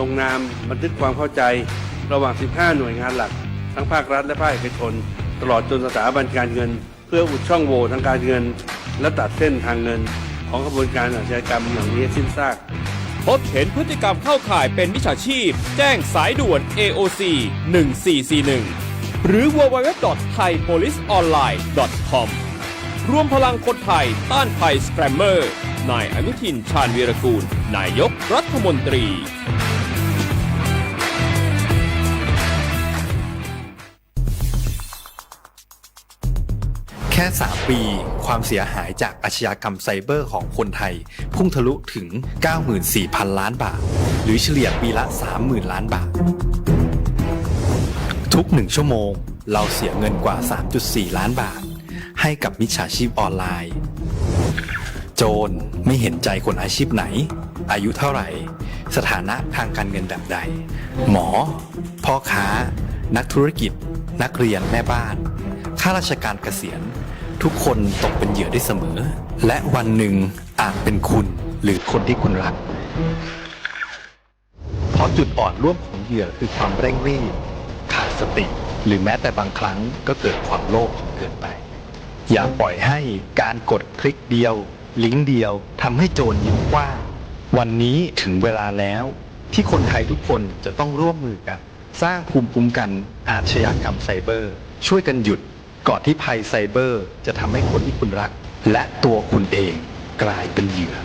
ลงนามบันทึกความเข้าใจระหว่าง สิบห้า หน่วยงานหลัก ทั้งภาครัฐและภาคเอกชน ตลอดจนสถาบันการเงิน เพื่ออุดช่องโหว่ทางการเงิน และตัดเส้นทางเงินของขบวนการอาชญากรรมเหล่านี้ให้สิ้นซาก พบเห็นพฤติกรรมเข้าข่ายเป็นมิจฉาชีพ แจ้งสายด่วน เอ โอ ซี หนึ่งสี่สี่หนึ่ง หรือ ดับเบิลยู ดับเบิลยู ดับเบิลยู ดอท ไทย โพลิส ออนไลน์ ดอท คอม รวมพลังคนไทยต้านภัยสแกมเมอร์ นายอนุทิน ชาญวีรกูล นายกรัฐมนตรี แค่ สาม ปี ความเสียหายจากอาชญากรรมไซเบอร์ของคนไทย พุ่งทะลุถึง เก้าหมื่นสี่พัน ล้านบาท หรือเฉลี่ยปีละ สามหมื่น ล้านบาท ทุกหนึ่งชั่วโมง เราเสียเงินกว่า สามจุดสี่ ล้านบาท ให้กับมิจฉาชีพออนไลน์ โจรไม่เห็นใจคนอาชีพไหน อายุเท่าไหร่ สถานะทางการเงินแบบใด หมอ พ่อค้า นักธุรกิจ นักเรียน แม่บ้าน ข้าราชการเกษียณ ทุกคนตกเป็นเหยื่อได้เสมอ และวันหนึ่งอาจเป็นคุณ หรือคนที่คุณรัก เพราะจุดอ่อนร่วมของเหยื่อคือความเร่งรีบ ขาดสติ หรือแม้แต่บางครั้งก็เกิดความโลภจนเกินไป อย่าปล่อยให้การกดคลิกเดียว ลิงก์เดียว ทำให้โจรยิ้มกว้าง วันนี้ถึงเวลาแล้ว ที่คนไทยทุกคนจะต้องร่วมมือกัน สร้างภูมิคุ้มกันอาชญากรรมไซเบอร์ ช่วยกันหยุด ก่อนที่ภัยไซเบอร์จะทำให้คนที่คุณรัก และตัวคุณเองกลายเป็นเหยื่อ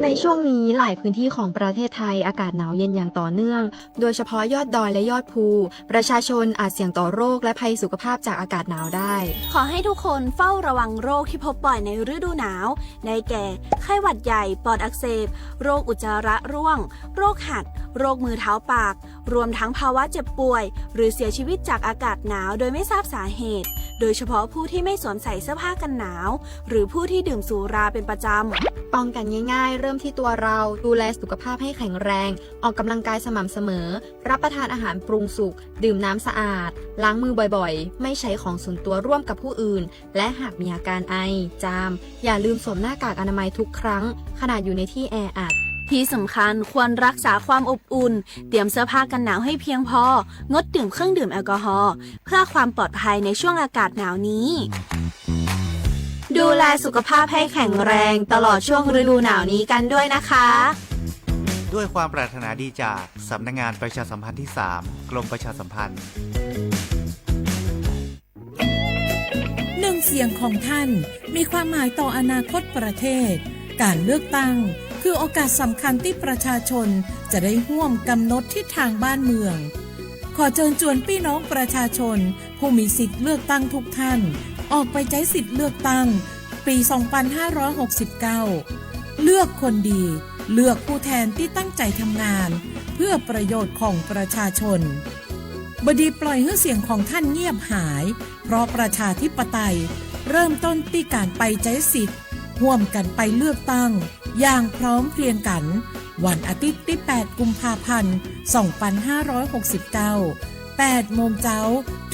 ในช่วงนี้หลายพื้นที่ของประเทศไทยอากาศหนาวเย็นอย่างต่อเนื่อง โดยเฉพาะยอดดอยและยอดภู ประชาชนอาจเสี่ยงต่อโรคและภัยสุขภาพจากอากาศหนาวได้ ขอให้ทุกคนเฝ้าระวังโรคที่พบบ่อยในฤดูหนาว ได้แก่ ไข้หวัดใหญ่ ปอดอักเสบ โรคอุจจาระร่วง โรคหัด โรคมือเท้าปาก รวมทั้งภาวะเจ็บป่วย หรือเสียชีวิตจากอากาศหนาวโดยไม่ทราบสาเหตุ โดยเฉพาะผู้ที่ไม่สวมใส่เสื้อผ้ากันหนาว หรือผู้ที่ดื่มสุราเป็นประจำ ป้องกันง่ายๆ เริ่มที่ตัวเรา ดูแลสุขภาพให้แข็งแรง ออกกำลังกายสม่ำเสมอ รับประทานอาหารปรุงสุก ดื่มน้ำสะอาด ล้างมือบ่อยๆ ไม่ใช้ของส่วนตัวร่วมกับผู้อื่น และหากมีอาการไอ จาม อย่าลืมสวมหน้ากากอนามัยทุกครั้ง ขณะอยู่ในที่แออัด ที่สำคัญควรรักษาความอบอุ่น เตรียมเสื้อผ้ากันหนาวให้เพียงพอ งดดื่มเครื่องดื่มแอลกอฮอล์ เพื่อความปลอดภัยในช่วงอากาศหนาวนี้ ดูแลสุขภาพให้แข็งแรงตลอดช่วงฤดูหนาวนี้กันด้วยนะคะ ด้วยความปรารถนาดีจากสำนักงานประชาสัมพันธ์ที่สาม กรมประชาสัมพันธ์ หนึ่งเสียงของท่านมีความหมายต่ออนาคตประเทศ การเลือกตั้งคือโอกาสสำคัญที่ประชาชนจะได้ร่วมกำหนดทิศทางบ้านเมือง ขอเชิญชวนพี่น้องประชาชนผู้มีสิทธิ์เลือกตั้งทุกท่าน ออกไปใช้สิทธิ์เลือกตั้งปี สองพันห้าร้อยหกสิบเก้า เลือกคนดี เลือกผู้แทนที่ตั้งใจทำงาน เพื่อประโยชน์ของประชาชน บดีปล่อยให้เสียงของท่านเงียบหาย เพราะประชาธิปไตยเริ่มต้นที่การไปใช้สิทธิ์ ร่วมกันไปเลือกตั้ง อย่างพร้อมเพรียงกัน วันอาทิตย์ที่ แปด กุมภาพันธ์ สองพันห้าร้อยหกสิบเก้า แปด โมงเจ๊า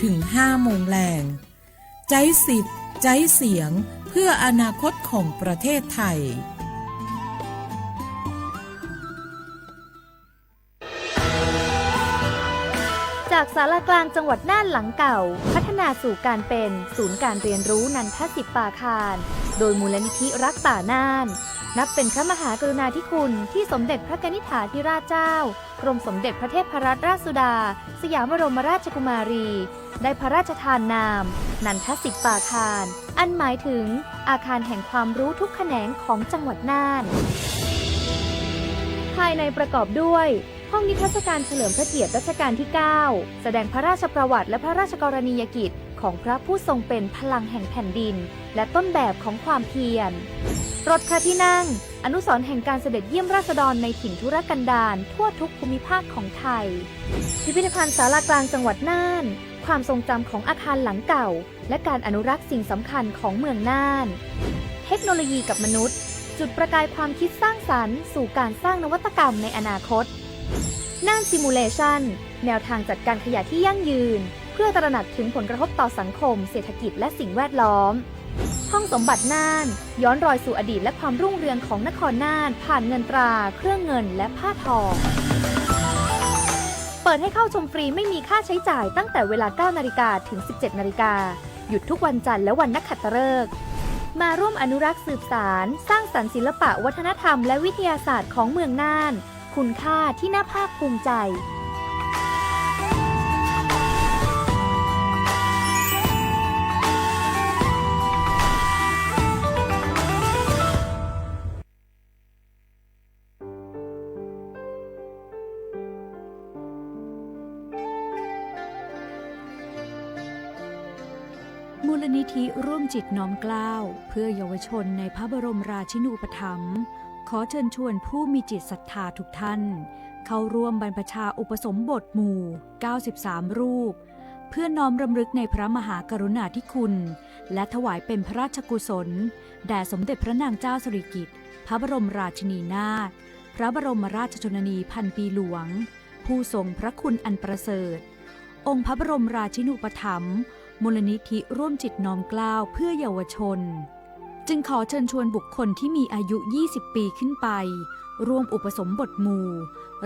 ถึง ห้า โมงแลง ใจ๊สิทธิ์ ใจ๊เสียง เพื่ออนาคตของประเทศไทย จากศาลากลางจังหวัดน่านหลังเก่า พัฒนาสู่การเป็นศูนย์การเรียนรู้นันทสิปปาคาร โดยมูลนิธิรักป่าน่าน นับเป็นพระมหากรุณาธิคุณที่สมเด็จพระกนิษฐาธิราชเจ้า กรมสมเด็จพระเทพรัตนราชสุดา สยามบรมราชกุมารี ได้พระราชทานนาม นันทสิปปาคาร อันหมายถึงอาคารแห่งความรู้ทุกแขนงของจังหวัดน่าน ภายในประกอบด้วย ห้องนิทรรศการเฉลิมพระเกียรติรัชกาลที่ เก้า แสดงพระราชประวัติและพระราชกรณียกิจของพระผู้ทรงเป็นพลังแห่งแผ่นดิน และต้นแบบของความเพียร รถพระที่นั่ง อนุสรณ์แห่งการเสด็จเยี่ยมราษฎรในถิ่นทุรกันดารทั่วทุกภูมิภาคของไทย พิพิธภัณฑ์ศาลากลางจังหวัดน่าน ความทรงจำของอาคารหลังเก่า และการอนุรักษ์สิ่งสำคัญของเมืองน่าน เทคโนโลยีกับมนุษย์ จุดประกายความคิดสร้างสรรค์สู่การสร้างนวัตกรรมในอนาคต น่าน Simulation แนวทางจัดการขยะที่ยั่งยืน เพื่อตระหนักถึงผลกระทบต่อสังคม เศรษฐกิจ และสิ่งแวดล้อม ห้องสมบัติน่าน ย้อนรอยสู่อดีตและความรุ่งเรืองของนครน่าน ผ่านเงินตรา เครื่องเงิน และผ้าทอ เปิดให้เข้าชมฟรี ไม่มีค่าใช้จ่าย ตั้งแต่เวลา เก้านาฬิกา ถึง สิบเจ็ดนาฬิกา หยุดทุกวันจันทร์และวันนักขัตฤกษ์ มาร่วมอนุรักษ์สืบสาน สร้างสรรค์ศิลปะวัฒนธรรมและวิทยาศาสตร์ของเมืองน่าน คุณค่าที่น่าภาคภูมิใจ มูลนิธิร่วมจิตน้อมเกล้าเพื่อเยาวชนในพระบรมราชินูปถัมภ์ ขอเชิญชวนผู้มีจิตศรัทธาทุกท่าน เข้าร่วมบรรพชาอุปสมบทหมู่ เก้าสิบสาม รูป เพื่อน้อมรำลึกในพระมหากรุณาธิคุณ และถวายเป็นพระราชกุศล แด่สมเด็จพระนางเจ้าสิริกิติ์ พระบรมราชินีนาถ พระบรมราชชนนีพันปีหลวง ผู้ทรงพระคุณอันประเสริฐ องค์พระบรมราชินูปถัมภ์ มูลนิธิร่วมจิตน้อมเกล้าเพื่อเยาวชน จึงขอเชิญชวนบุคคลที่มีอายุ ยี่สิบ ปีขึ้นไป ร่วมอุปสมบทหมู่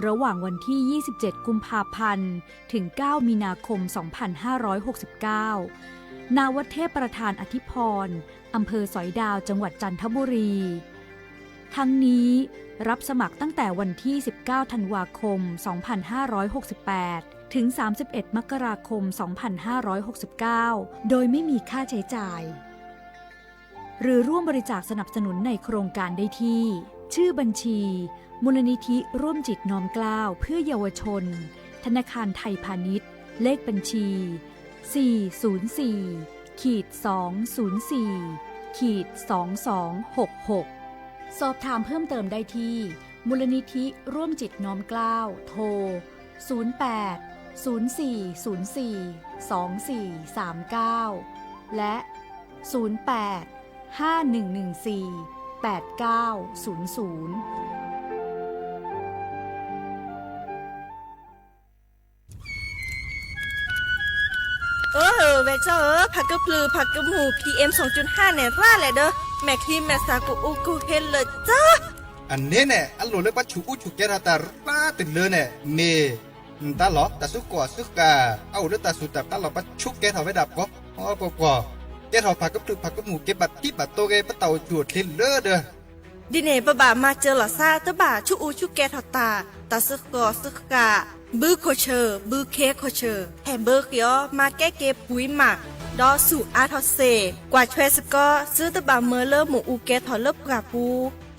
ระหว่างวันที่ ยี่สิบเจ็ด กุมภาพันธ์ ถึง เก้า มีนาคม สองพันห้าร้อยหกสิบเก้า ณ วัดเทพประธานอธิพร อำเภอสอยดาว จังหวัดจันทบุรี ทั้งนี้ รับสมัครตั้งแต่วันที่ สิบเก้า ธันวาคม สองพันห้าร้อยหกสิบแปด ถึง สามสิบเอ็ด มกราคม สองพันห้าร้อยหกสิบเก้า โดยไม่มีค่าใช้จ่าย หรือร่วมบริจาคสนับสนุนในโครงการได้ที่ ชื่อบัญชี มูลนิธิร่วมจิตน้อมเกล้าเพื่อเยาวชน ธนาคารไทยพาณิชย์ เลขบัญชี สี่ ศูนย์ สี่ ขีด สอง ศูนย์ สี่ ขีด สอง สอง หก หก สอบถามเพิ่มเติมได้ที่ มูลนิธิร่วมจิตน้อมเกล้า โทร ศูนย์ แปด ศูนย์ สี่ ศูนย์ สี่ สอง สี่ สาม เก้า และ ศูนย์ แปด ห้า หนึ่ง หนึ่ง สี่ แปด เก้า ศูนย์ ศูนย์ เออ ဝဲကၠီဧၢ, ဖးကဖျုးဖးကမူၣ် PM สองจุดห้า န့ၣ် ရၣ်လဲၣ်ဒီး မဲာ်ချံမဲာ်သၣ်ကအိၣ်ကဟ့လၢာ်ကၠီ. အန့ၣ်န့ၣ် အလိၣ်လၢပှၤဆူးအူဆူးကဲထီၣ်တၢ်ရၣ်တလၢန့ၣ် မ့ၢ် တၢ်လီၢ် တၢ်စုကဝဲၤစုဃာ် အအိၣ်လၢတၢ်စူၢ်တၢ်ပျၢ်လီၤ ပှၤဆူးကဲထီၣ်ဝဲဒၣ်ပှၤ ပှၤ ပှၤ ကဲထီၣ်ဖးကဖျုးဖးကမူၣ် က့ၤဘၣ်ထံဘၣ်တိၢ်ဂ့ၤ ပတၢ်အိၣ်ဆူၣ်အိၣ်ချ့လၢဒီး ဒ်န့ၣ် ပဘၣ်မၤစၢၤလီၤသး တဘၣ်ဆူးအူဆူးကဲထီၣ်တၢ်, တၢ်စုကဝဲၤစုဃာ်, ဘုခိၣ်ဆၢၣ် ဘုခ့ခိၣ်ဆၢၣ် ဟဲဘၢဃ့အီၤ မၤကဲက့ၤပှံၤမး, ဒီးဆူးအါထီၣ်စ့ၢ် ကွၢ်ထွဲစ့ၢ်ကီး သုတဘၣ်မၢလၢမ့ၣ်အူကဲထီၣ်လၢပှၢ်ပူ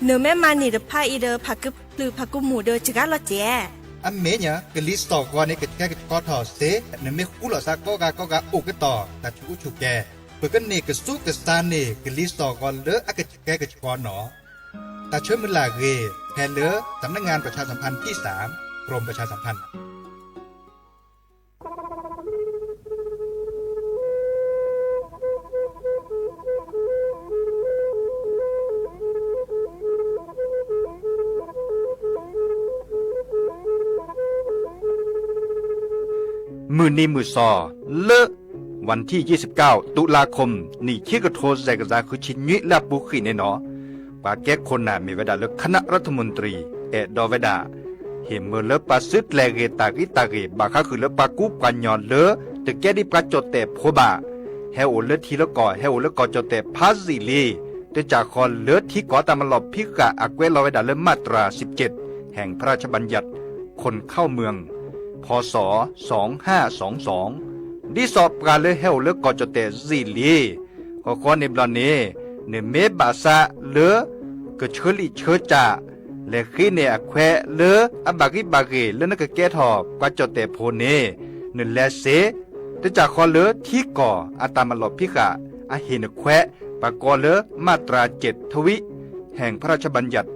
ၤ, နမ့ၢ်မၤန့ၢ်တဖၣ်အံၤဒီး ဖးကဖျုးဖးကမူၣ်ဒီးစှၤလီၤစဲး. အမ့ၢ်ညါ ကလံၤစိးဂီၤန့ၣ် ကဆှဲကဆှီထီၣ်စ့ၢ်, နမ့ၢ်ဃူလိာ်သးကိးဂၤကိးဂၤအိၣ်ကတီၢ် တၢ်ဆူးအူဆူးကဲ, ပကန့ၢ်ကစူးကစၢ်န့ၢ် ကလံၤစိးဂီၤလၢအကဆှဲကဆှီနီၤ. တၢ်ဆၢမုၢ်လၢ်ဂ့ၤ ဖဲလၢ สำนักงานประชาสัมพันธ์ที่สาม กรมประชาสัมพันธ์ မုၢ်နံၤမုၢ်သီ လၢ วันที่ยี่สิบเก้า ตุลาคม နံၣ်ခံကထိ စဲးကစၢ် ဃုဆံနွံ လၢအပူၤဃံးန့ၣ်နီၤ, ပှၤကဲခိၣ်နၢ်မ့ၢ်ဝဲဒၣ်လၢ คณะรัฐมนตรี အဲၣ်ဒိးဝဲဒၣ် ဟ့ၣ်မၢလၢပှၤစုကျဲၤဂ့ၤတၢ်ဂံၢ်တၢ်ဂ့ၤ ဘၣ်ဃးဃုာ်လၢပှၤကူပှၤကညီလၢ တကဲဒ်ပှၤကၠီၣ်တဲၣ်ဖိဘၣ်, ဟဲအိၣ်လၢထံလၢကီၢ် ဟဲအိၣ်လၢကီၢ်ကၠီၣ်တဲၣ်ဖးယံာ်လံ, တကးဃီလၢထံကီၢ်တၢ်မၤလီၢ်ဖံးဃာ်အကွဲးလီၤဝဲဒၣ်လၢ มาตราสิบเจ็ด แห่งพระราชบัญญัติ คนเข้าเมือง พ.ศ. สองห้าสองสอง ဒ်သိးပှၤလၢဟဲအိၣ်လၢကီၢ်ကၠီၣ်တဲၣ်ယံာ်လံ ဃီဃီန့ၣ်ဘျီန့ၣ် နမ့ၢ်ဘၣ်သးလၢ ကဆၢလံၣ်ဆၢကၠၢ် လဲၤဃ့န့ၢ်အခွဲးလၢအဘၣ်ဂံၢ်ဘၣ်ဂ့ၤလၢနကကဲထီၣ်ပှၤကၠီၣ်တဲၣ်ဖိန့ၣ် နလဲၤစ့ၢ်, တကးဃီလၢထံကီၢ်အတၢ်မၤလီၢ်ဖံးဃာ် အဟ့ၣ်နခွဲး ပှၤကိးလၢ มาตราเจ็ด ทวิ แห่งพระราชบัญญัติ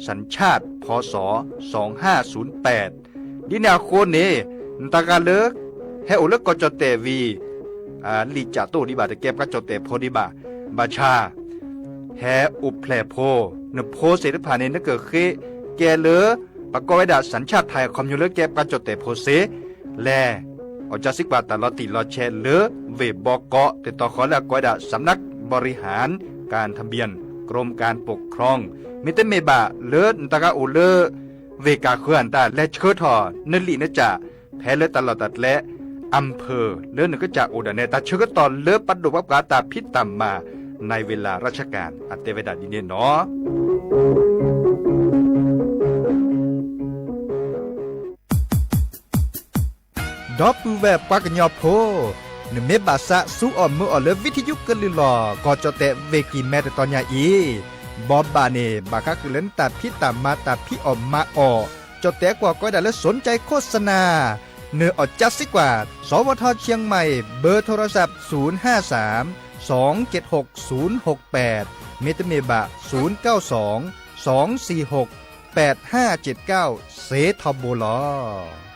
สัญชาติ พ.ศ. สองห้าศูนย์แปด ဒ်န့ၣ်အဃိန့ၣ် နတၢ်ဂၤလၢ ဟဲအိၣ်လၢကီၢ်ကၠီၣ်တဲၣ်ဝံၤ လံာ်ကၠၢ်တအိၣ်ဒံးဘၣ် တကဲပှၤကၠီၣ်တဲၣ်ဖိဒံးဘၣ်, ဘၣ်ဆၣ် ဟဲအိၣ်ဖျဲၣ်ဖိ, နဖိသ့ၣ်တဖၣ်န့ၣ် နကဃ့ကဲလၢ ပကိးဝဲဒၣ် สัญชาติไทย အခီပညီလၢကဲပှၤကၠီၣ်တဲၣ်ဖိစ့ၢ်, လဲၤ အီၣ်ကၢစံးကွၢ်တၢ်လီၤတံၢ်လီၤဆဲးလၢ ဝ့ၢ်ဘီကီး တတီၤဃီလၢအကိးဝဲဒၣ် สำนักงาน บริหารการทะเบียน กรมการปกครอง မ့တမ့ၢ်ဘၣ်လၢနတဂၤအိၣ်လၢ ဝ့ၢ်ကၢ်ဃၢၤ နတၢ်လဲၤဆှၢထီၣ်နလံာ်နကၠၣ် ဖဲလၢတၢ်လီၢ်တၢ်ကျဲ อำเภอ လၢနကစၢ်အိၣ်ဒၣ်နဲ တၢ်ဆၢကတီၢ်လၢပဒိၣ်ပှၤပှၤတၢ်ဖံးတၢ်မၤ ในเวลาราชการ အတဲဝဲဒၣ်ဒ်န့ၣ်နီၤ. ဒီပုၢ်ဝဲၢ်ပှၤကညီဖိ, နမ့ၢ်ဘၣ်သးစူၤအီၣ်မုာ်အီၣ်လၢ ဝံထယုကလုၢ်လီၢ် ကီၢ်ကၠီၣ်တဲၣ် ဝ့ၢ်ကံၢ်မဲ တတီၤညါအံၤ, ဘီဘၣ်န့ၣ် ဘၣ်ဃးဃုာ်လၢနတၢ်ဖံးတၢ်မၤတၢ်ဖံးအီၣ်မၤအီၣ်, ကၠီၣ်တဲၣ်ကွၢ်ကီဒၣ်လၢ สนใจโฆษณา နအီၣ်ကၠါစ့ကွၢ် สวท เชียงใหม่ เบอร์โทรศัพท์ ศูนย์ห้าสาม สองเจ็ดหก ศูนย์หกแปด မ့တမ့ၢ်ဘၣ် ศูนย์เก้าสองสองสี่หกแปดห้าเจ็ดเก้า စ့ထီဘိလီၤ.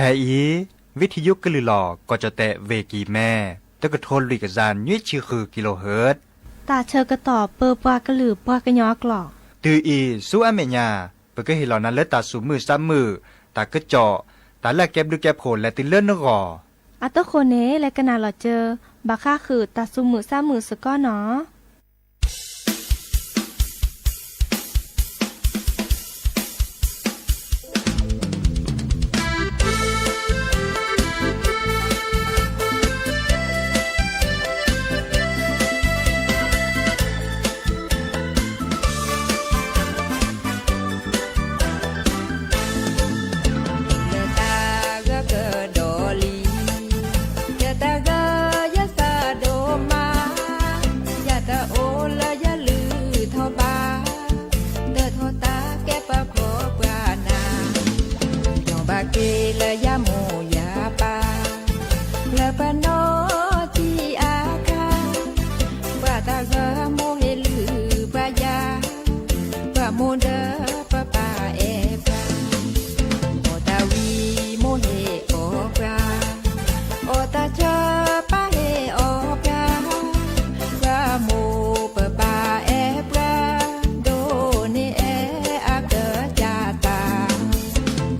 ဖဲအံၤ ဝံထယုကလုၢ်လီၢ် ကီၢ်ကၠီၣ်တဲၣ် ဝ့ၢ်ကံၢ်မဲ တကထိလွံၢ်ကယၤနွံဆံဃု kilohertz တၢ်ဆၢကတီၢ်ပၢပှၤကလုာ်ပှၤကညီအကျိာ်. တုၤအံၤဆူအမဲာ်ညါ ပကဟ့ၣ်လီၤနၤလၢတၢ်သူၣ်မုာ်သးမုာ်, တၢ်ကစီၣ်, တၢ်လၢအကဲဘျုးကဲဖှိၣ်လဲၤတုၤလၢနဂီၢ်. အတဃိန့ၣ် လဲၤကနၣ်လီၤစၢၤ ဘၣ်ဃးဃုာ်တၢ်သူၣ်မုာ်သးမုာ်စ့ၢ်ကီးနီၤ. လၢတၢ်ဂၢၢ်ကဒီးလံ, ယတၢ်ဂၢၢ်ယသးဒိၣ်မး, ယတအိၣ်လၢယလုၢ်ထီၣ်ဘၣ်, ဒၢထီၣ်တၢ်ကဲပှၤဖှီၣ်ပှၤနး, ယီၢ်ဘၣ်က့ၤလၢယမိၢ်ယပၢ်, လၢပနီၢ်ထံအါခါ, ပှၤတၢ်ဂၢၢ်မိၢ်ဟ့ၣ်လုၢ်ပှၤယၤ, ပှၤမိၢ်ဒီးပပၢ်အဲၣ်ပှၤ, အီၣ်တၢ်ဝံၤမိၢ်ဟ့ၣ်အီၣ်ပှၤ, အီၣ်တၢ်ဆၢပၢ်ဟ့ၣ်အီၣ်ပှၤ, ပှၤမိၢ်ပပၢ်အဲၣ်ပှၤ, ဒိၣ်န့ၢ်အဲၣ်အကစၢ်တၢ်,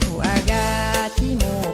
အိၣ်အဂၤထံမိၢ်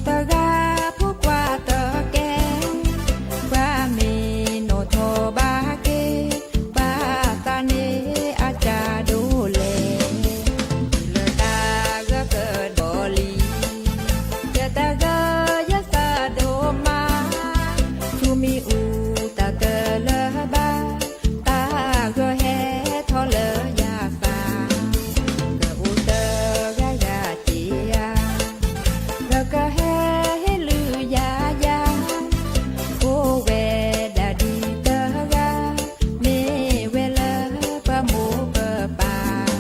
တဂၤဖိခွါတကဲ, ပှၤမ့ၢ်နီၣ်ထီၣ်ဘၣ်က့ၤ, ဘၣ်သးန့ၣ်အတၢ်ဒိးလဲၣ်, လၢတၢ်ဂၢၢ်ကဒီးလံ, ယတဂၢၢ်ယသးဒိၣ်မး, ဆူမ့ၣ်အူတၢ်ကလၢၤဘၣ်, တၢ်ဂၢၢ်ဟဲထီၣ်လၢယသး, ကအိၣ်တဂၤဂၤက့ၤဧါ, လၢကဟဲဟ့ၣ်လုၢ်ယၤယၤ, အိၣ်ဝဲဒၣ်ဒ်တဂၤ, မ့ၢ်ဝဲလၢပမိၢ်ပပၢ်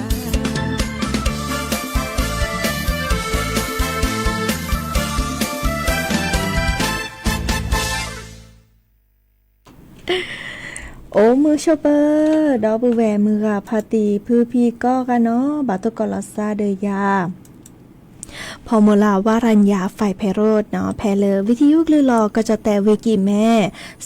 အိၣ်မုာ်ဆိးပၢၤ, ဒီပုၢ်ဝဲၢ်မုၢ်ဂၤဖါတံၢ်ဖုဖံကိးဂၤနီၤ, ဘၣ်သကိးလီၤစၢ်ဒီးယၤ ဖီမုၢ်လၢ်ဝါရၤညါ ဖဲးဖဲးရိးနီၤ, ဖဲလၢ ဝံထံယုကလုၢ်လီၤ ကီၢ်ကၠီၣ်တဲာ်ဝ့ၢ်ကံၢ်မဲ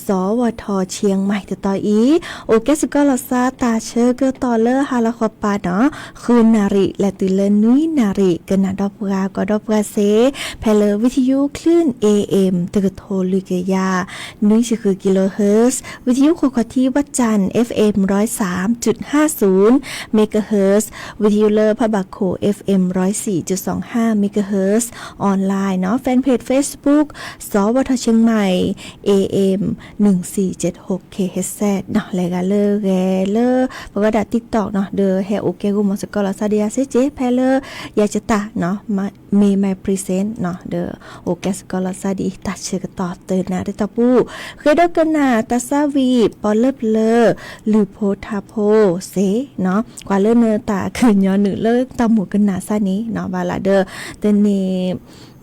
စီၤဝီၤထီၣ်ဆ့ၣ်မၤတတီၤအံၤ, အိၣ်ကဲသကိးလီၤစၢ်တၢ်ဆၢကတီၢ်လၢဟါလီၤဃီပၤနီၤ, ဃုနၣ်ရံၣ် လဲၤတုၤလၢနွံနၣ်ရံၣ်, ကနၣ်ဒီးပှၤကိးဒီးပှၤစ့ၢ်, ဖဲလၢ ဝံထံယုကလုၢ် เอเอ็ม တကထိလွံၢ်ကယၤ နွံဆံဃု kilohertz, ဝံထံယုခိၣ်ခီၣ်ထံးဝၣ်ကၠၣ် เอฟเอ็ม ร้อยสามจุดห้าศูนย์ megahertz, ဝံထံယုလၢဖးဘၣ်ခိၣ် เอฟเอ็ม ร้อยสี่จุดสองห้า megahertz, online နီၤ, fanpage Facebook စီၤဝီၤထီၣ်ဆ့ၣ်မၤ เอเอ็ม หนึ่งสี่เจ็ดหกเคเอชเอสเอส နီၤ, လဲၤဂၤလၢဂဲၤလၢ ပဝဲဒၣ် TikTok နီၤ, ဒီးဟဲအိၣ်ကဲ ဂိၢ်မီၤသကိးလီၤစၢ်ဒီးယၤစ့ၢ်ကီး ဖဲလၢ ယၤကတၢ်နီၤ, မ့ၢ် my present နီၤ, ဒီးအိၣ်ကဲသကိးလီၤစၢ်ဒ်အံၤ တၢ်ဆၢကတီၢ်တနၣ်ရံၣ်တီၢ်ပူၤ, ဃ့ဒီးကနၣ်တၢ်သးဝံၣ် ပီၣ်လၢပျၢၤ လုၢ်ဖိထါဖိစ့ၢ်နီၤ, ကွၢ်လၢနတၢ်ကညီၤနုာ်လၢတၢ်မိၣ်ကနၣ်စၢ်န့ၣ်နီၤ, ဘၣ်လၢဒီး တနံၤ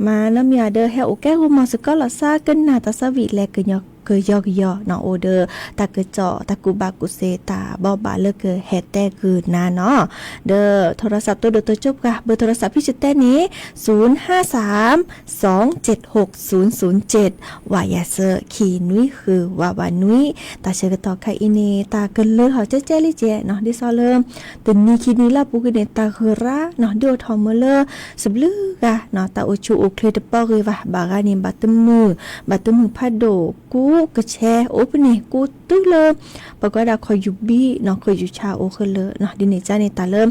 မၤနီတမံၤဒီး ဟဲအိၣ်ကဲ ဂိၢ်မီၤသကိးလီၤစၢ် ကနၣ်တၢ်သးဝံၣ် လဲၤကညီၤကယီကယီနီၤ, အိၣ်ဒီးတၢ်ကစီၣ် တၢ်ကူၣ်ဘၣ်ကူၣ်သ့ တၢ်ဘိးဘၣ်လၢကဟဲတဲဂုာ်နၤနီၤ, ဒီး โทรศัพท์ တိဒိၣ်တိကၠိပှၤ เบอร์โทรศัพท์ ဖဲဆတဲန့ၣ် ศูนย์ห้าสาม สองเจ็ดหก ศูนย์ศูนย์เจ็ด ဝးယၤစၢ ခံနွံဃု ဝးဝးနွံ, တၢ်ဆၢကတီၢ်ခဲအံၤန့ၣ် တၢ်ကလုၢ်ဟီၣ်ကဲကဲလံကဲနီၤ, ဒ်သိးလၢ တနံၤခံနံၤလၢအပူၤကွံာ်န့ၣ် တၢ်ဂုၤရၤနီၤ, ဒုးအိၣ်ထီၣ်မ့ၢ်လၢ စဘျုးဂၤနီၤ, တၢ်အိၣ်ဆူၣ်အိၣ်ချ့တပီၢ်ဂ့ၤဘၣ်, ဘၣ်ဂၤန့ၣ် ဘၣ်တမုာ်, ဘၣ်တမုာ်ဖးဒိၣ်, ကူကဆဲးအိၣ်ပန့ၣ် ကူတုၤလၢ ပှၤကိးဒၣ်ခီၣ်ယူၤဘံနီၤ, ခီၣ်ယူၤဆါအိၣ်ဃုာ်လၢနီၤ, ဒ်န့ၣ်ကန့ၣ် တၢ်လၢ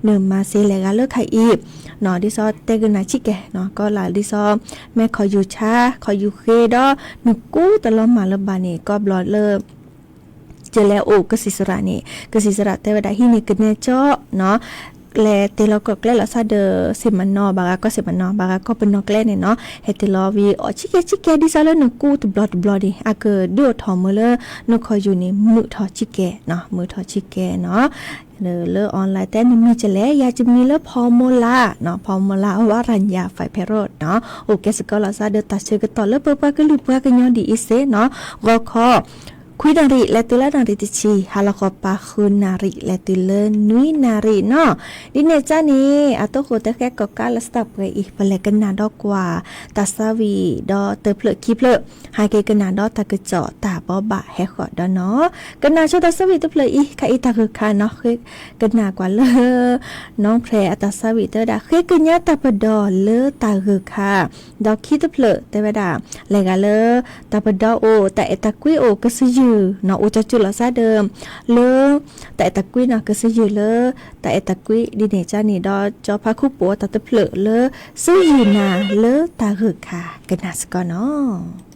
နမၤစ့လဲၤဂၤလၢခါအံၤနီၤ, ဒ်သိးတဲကနၣ်ဆံးကဲနီၤ, ကီးလၢ်ဒ်သိး မ့ၢ်ခီၣ်ယူၤဆါ ခီၣ်ယူၤဃ့ဒီး နကူတလီၤမၢ်လၢၤဘၣ်န့ၣ် ကီးဘျီလၢ ကလဲၤအိၣ်ကစံၣ်စရၣ်န့ၣ် ကစံၣ်စရၣ်တဲဝဲဒၣ် ဟံးန့ၢ်ကနဲကၠီနီၤ, လဲၤတ့ၢ်လီၤကီၢ်ကျဲလီၤစၢ်ဒီး ဆ့ၣ်မနီၤ ဘၣ်ဂၤကီၢ်ဆ့ၣ်မနီၤ ဘၣ်ဂၤကီၢ်ပနီၣ်ကျဲန့ၣ်နီၤ, ဟဲတ့ၢ်လီၤဝံၤအီၣ်ဆံးကဲဆံးကဲ ဒ်သိးလၢနကူတဘျီတဘျီန့ၣ် အကဒုးအိၣ်ထီၣ်မ့ၢ်လၢ နခီၣ်ယူၤန့ၣ် မုာ်ထီၣ်ဆံးကဲနီၤ, မုာ်ထီၣ်ဆံးကဲနီၤ, လၢ online တဲနမံၤကလဲၣ်, ယၤကမံၤလၢဖီမီၤလးနီၤ, ဖီမီၤလး ဝါရၤညါ ဖဲးဖဲးရိးနီၤ, အိၣ်ကဲသကိးလီၤစၢ်ဒီးတၢ်ဆၢကတီၢ်လၢပပှၤကလုာ်ပှၤကညီဒ်အံၤစ့ၢ်နီၤ, ဂီၤခီ ခွံနၣ်ရံၣ် လဲၤတုၤလၢနၣ်ရံၣ်တဆံ, ဟါလီၤဃီၤပၤ ဃုနၣ်ရံၣ် လဲၤတုၤလၢနွံနၣ်ရံၣ်နီၤ, ဒ်န့ၣ်ကန့ၣ် အတိၢ်ဃိတဃဲကီၣ်ကးလၢ စတၢၣ်ပှဲၤအံၤ ပလဲၤကနၣ်ဒီးကွၢ် တၢ်သးဝံၣ်ဒီးတဖျၢၣ်ခံဖျၢၣ်, ဟဲက့ၤကနၣ်ဒီးတၢ်ကစီၣ်တၢ်ဘိးဘၣ်ဟဲဃီၤဒီးနီၤ, ကနၣ်ဆိတၢ်သးဝံၣ်တဖျၢၣ်အံၤ ခဲအံၤတၢ်ဂၢၢ်ခါနီၤ, ကနၣ်ကွၢ်လၢ နီၣ်ဖျဲးအတၢ်သးဝံၣ်တဲဝဲဒၣ် ဃ့ကညးတၢ်ပဒီလၢတၢ်ဂၢၢ်ခါ, ဒီးခံတဖျၢၣ်တဲဝဲဒၣ် လဲၤဂၤလၢ တၢ်ပဒီအိၣ် တၢ်အဲၣ်တၢ်ကွံအိၣ်ကစၢ်ယုၢ်နီၤ, အိၣ်ကၠီကၠူၣ်လီၤစၢ်ဒီး လၢ တၢ်အဲၣ်တၢ်ကွံနီၤ, ကစၢ်ယုၢ်လၢ တၢ်အဲၣ်တၢ်ကွံ ဒ်န့ၣ်ကန့ၣ်ဒီး ကၠီဖးခူပိာ်တၢ်တဖျၢၣ်လၢ စၢ်ယုၢ်နၤလၢတၢ်ဂၢၢ်ခါ ကနၣ်စ့ၢ်ကီးနီၤ.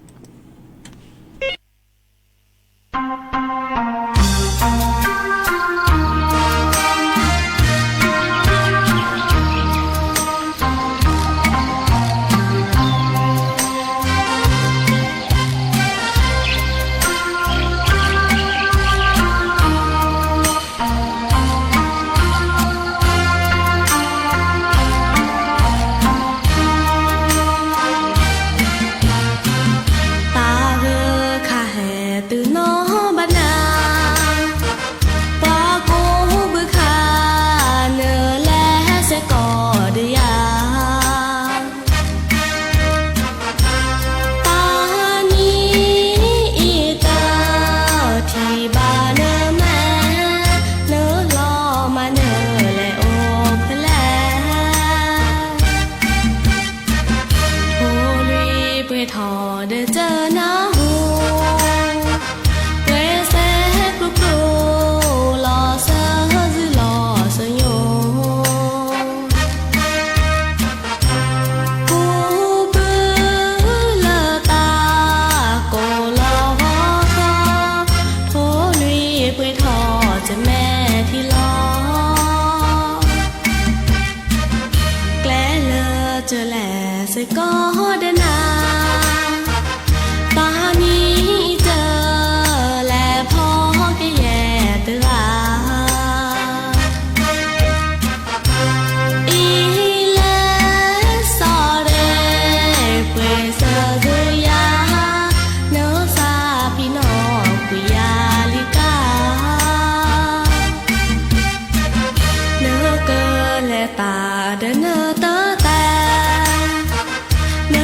ထီၣ်ဒီးကနၢ်ဟူ, ပှဲၤစဲကျိကျိ လီၤစၢၤစုလီၤစၢၤညိ, ပူၤဘုလၢတၢ်ကိၢ်လီၤဂီၤခီ, ဖိလွံၢ်ပှ့ၤထီၣ်ကမဲာ်ထံလီၤ. ကျဲလၢကလဲၤစ့ၢ်ကီးဒီးနၤ, တၢ်နံၤအံၤတလဲၤဖီကယဲၢ်တဂၤ, အံၤလဲၤစီၤဒ့ပှ့ၤစၢၤဒုးယၤ, နစးဖံးနီၣ်ကွံာ်ယၤလံကါ နကလဲၤတၢ်ဒီးနတၢ်တဲ, န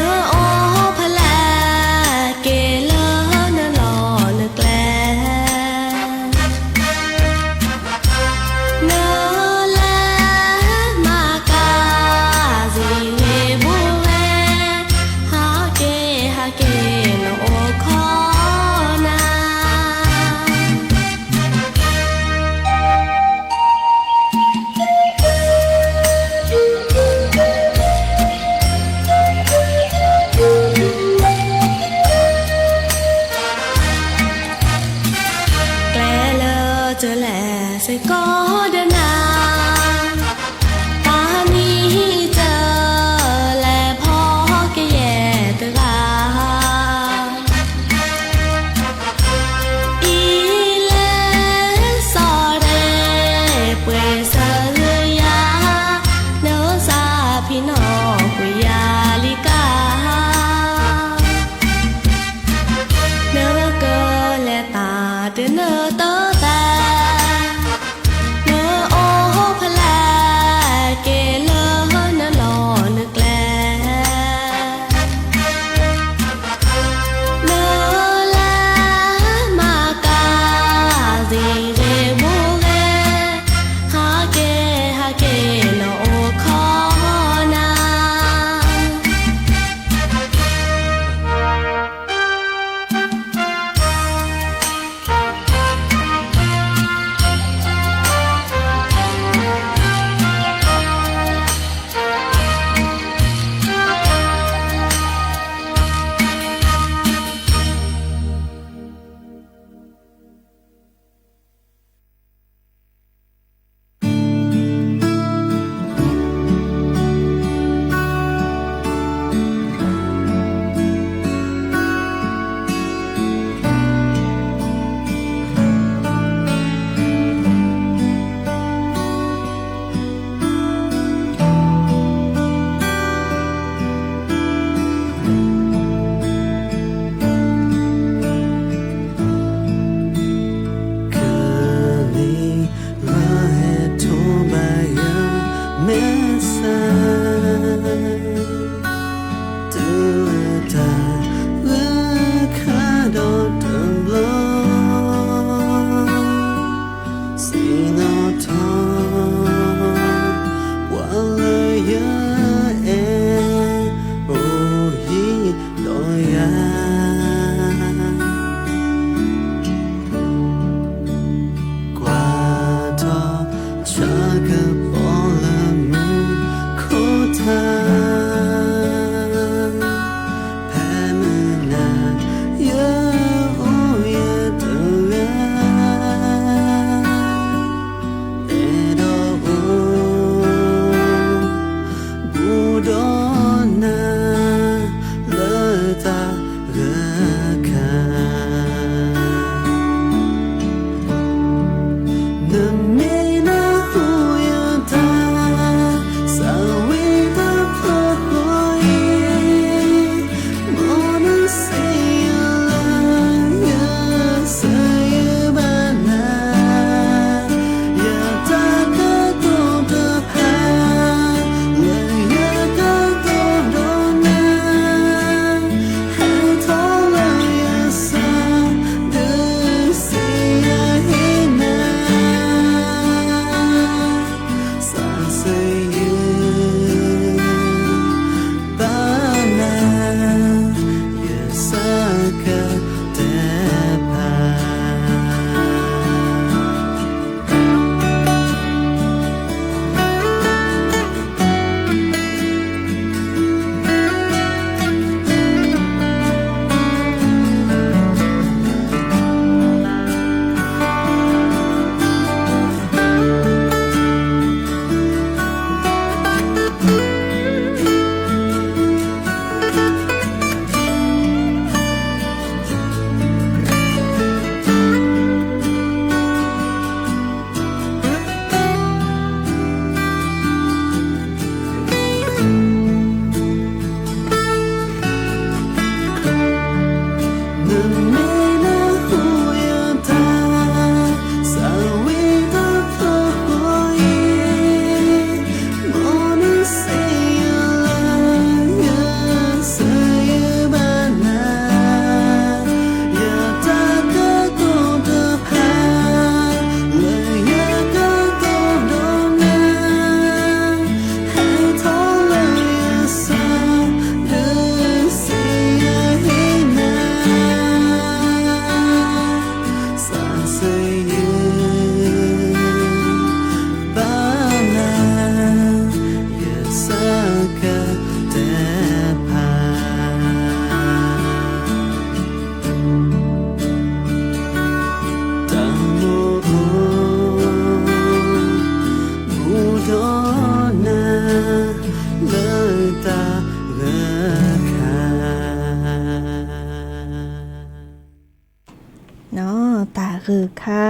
တၢ်ဂ့ၢ်ခါ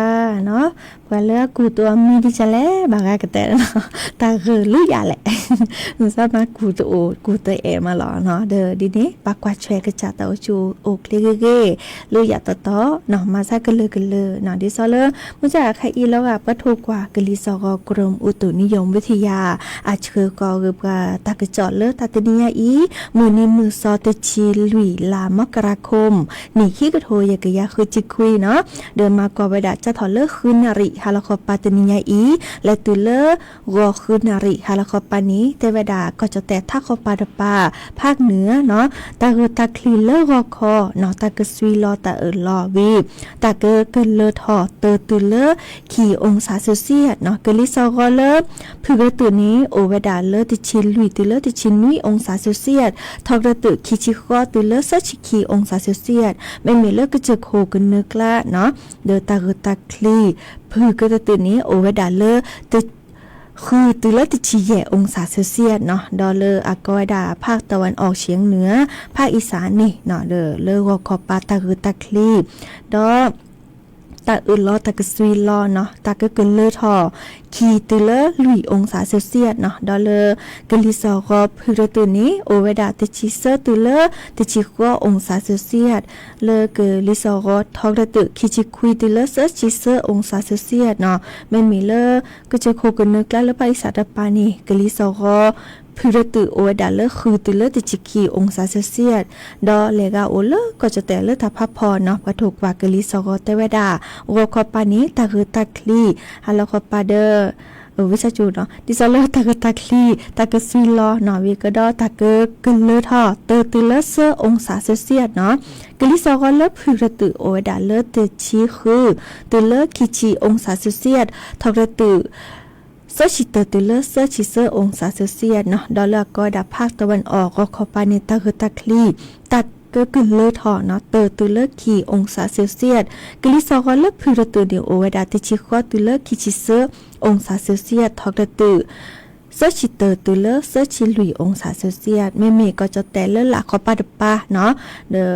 နီၤ, ပှၤလၢအကူၣ်တအိၣ်အမံၤဒ်လဲၣ် ဘၣ်ဂၤကတဲနီၤ, တၢ်ဂ့ၢ်လၢယၤလဲၣ်, မုၢ်ဆါမးကူၣ်တအိၣ်ကူၣ်တအဲၣ်မးလီၤနီၤ, ဒီးဒ်န့ၣ် ပှၤကွၢ်ထွဲကစၢ်တၢ်အိၣ်ဆူၣ်အိၣ်ချ့ဂ့ၤဂ့ၤ လၢယၤတီတီနီၤ, မၤဆါကလုာ်ကလုာ်နီၤ, ဒ်သိးလၢ မုၢ်ဆါအခါအံၤလီၤဂာ် ပှၤထိၣ်ကွၢ်ကလံၤစီၤဂီၤ ကရၢၣ်မုၢ်အူတူၣ်နံယိၣ်ဝံထယၢ် အဆှၢကီၢ်ဂ့ၢ်ပှၤတၢ်ကစီၣ်လၢတၢ်တနံၤညါအံၤ, မုၢ်နံၤမုၢ်သီတဆံလွံၢ်လါ မကရၤခိၣ် နံၣ်ခံကထိယဲၢ်ကယၤဃုဆံခွံနီၤ, ဒီးမၤကွၢ်ဝဲဒၣ်စးထီၣ်လၢဃုနၣ်ရံၣ် ဟါလီၤခီပၤတနံၤညါအံၤ လဲၤတုၤလၢ ဂီၤဃုနၣ်ရံၣ် ဟါလီၤခီပၤန့ၣ် တဲဝဲဒၣ် ကီၢ်ကၠီၣ်တဲၣ်ထးခီပၤတပၤ ဖးနုာ်နီၤ, တၢ်ဂ့ၢ်တၢ်ချံလၢဂီၤခီနီၤ တၢ်ကစွံလီၤတၢ်အၢၣ်လီၤဝံၤ တၢ်ကကလၢထီၣ်တၢတုၤလၢ ခံ အူစၣ်စ့ၣ်စ့ၣ်နီၤ, ကလံၤစီၤဂီၤလၢ ဖုၣ်ကရၢၣ်တုၤန့ၣ် အိၣ်ဝဲဒၣ်လၢတဆံလွံၢ်တုၤလၢတဆံနွံ အူစၣ်စ့ၣ်စ့ၣ်, ထီကရၢၣ်တုၤ ခံဆံဃိးတုၤလၢသၢဆံခံ အူစၣ်စ့ၣ်စ့ၣ်, မ့မ့ၢ်လၢကစၢၢ်ခိၣ်ကနၢကျါနီၤ, ဒီးတၢ်ဂ့ၢ်တၢ်ချံ ဖုၣ်ကရၢၣ်တုၤန့ၣ် အိၣ်ဝဲဒၣ်လၢ ဃုတုၤလၢတဆံယဲၢ် အူစၣ်စ့ၣ်စ့ၣ်နီၤ, ဒီးလၢအကိးဝဲဒၣ် ဖးတဝၣ်အီၣ်ၡ့ၣ်နုာ် ဖးအံၣ်စၣ်န့ၣ်နီၤ, ဒီးလၢဂီၤခီပၤတၢ်ဂ့ၢ်တၢ်ချံ ဒီး တၢ်အၢၣ်လီၤတၢ်ကစွံလီၤနီၤ တၢ်ကကလၢထီၣ် ခံတုၤလၢလွံၢ် အူစၣ်စ့ၣ်စ့ၣ်နီၤ, ဒီးလၢ ကလံၤစီၤဂီၤဖုၣ်ကရၢၣ်တုၤန့ၣ် အိၣ်ဝဲဒၣ်တဆံသၢတုၤလၢတဆံဃိး အူစၣ်စ့ၣ်စ့ၣ်, လၢကလံၤစီၤဂီၤထီကရၢၣ်တုၤ ခံဆံခွံတုၤလၢသၢဆံသၢ အူစၣ်စ့ၣ်စ့ၣ်နီၤ, မ့မ့ၢ်လၢ ကစၢၢ်ခိၣ်ကနၢကျါလၢဖးအံၣ်စၣ်တပၤန့ၣ် ကလံၤစီၤဂီၤဖုၣ်ကရၢၣ်တုၤ အိၣ်ဝဲဒၣ်လၢဃုတုၤလၢတဆံခံ အူစၣ်စ့ၣ်စ့ၣ်, ဒီးလဲၤဂၤအိၣ်လၢကီၢ်ကၠီၣ်တဲၣ်လၢတၢ်ဖးဖီနီၤ, ပှၤထိၣ်ကွၢ်ကလံၤစီၤဂီၤတဲဝဲဒၣ် ဂီၤခီပၤန့ၣ် တၢ်ဂ့ၢ်တၢ်ချံ ဟါလီၤခီပၤဒီး ဝံသးစူၤနီၤ ဒ်သိးလၢတၢ်ဂ့ၢ်တၢ်ချံ တၢ်ကစွံလီၤနီၤ ဝံၤကဒီးတၢ်ကကလၢထီၣ် တၢတုၤလၢသၢ အူစၣ်စ့ၣ်စ့ၣ်နီၤ, ကလံၤစီၤဂီၤလၢဖုၣ်ကရၢၣ်တုၤ အိၣ်ဝဲဒၣ်လၢတဆံဃု တုၤလၢခံဆံ အူစၣ်စ့ၣ်စ့ၣ်, ထီကရၢၣ်တုၤ သၢဆံတၢတုၤလၢသၢဆံသၢ အူစၣ်စ့ၣ်စ့ၣ်နီၤ, ဒီးလၢအကိးဝဲဒၣ် ဖးတဝၣ်အီၣ် ဂီၤခီပၤန့ၣ် တၢ်ဂ့ၢ်တၢ်ချံ တၢ်ကကလၢထီၣ်နီၤ တၢတုၤလၢခံ အူစၣ်စ့ၣ်စ့ၣ်, ကလံၤစီၤဂီၤလၢဖုၣ်ကရၢၣ်တုၤန့ၣ် အိၣ်ဝဲဒၣ်တဆံဃိးတုၤလၢခံဆံသၢ အူစၣ်စ့ၣ်စ့ၣ်, ထီကရၢၣ်တုၤ သၢဆံတၢတုၤလၢသၢဆံလွံၢ် အူစၣ်စ့ၣ်စ့ၣ်, မ့မ့ၢ်ကီၢ်ကၠီၣ်တဲၣ်လၢလာ်ခီပၤတပၤနီၤ, ဒီး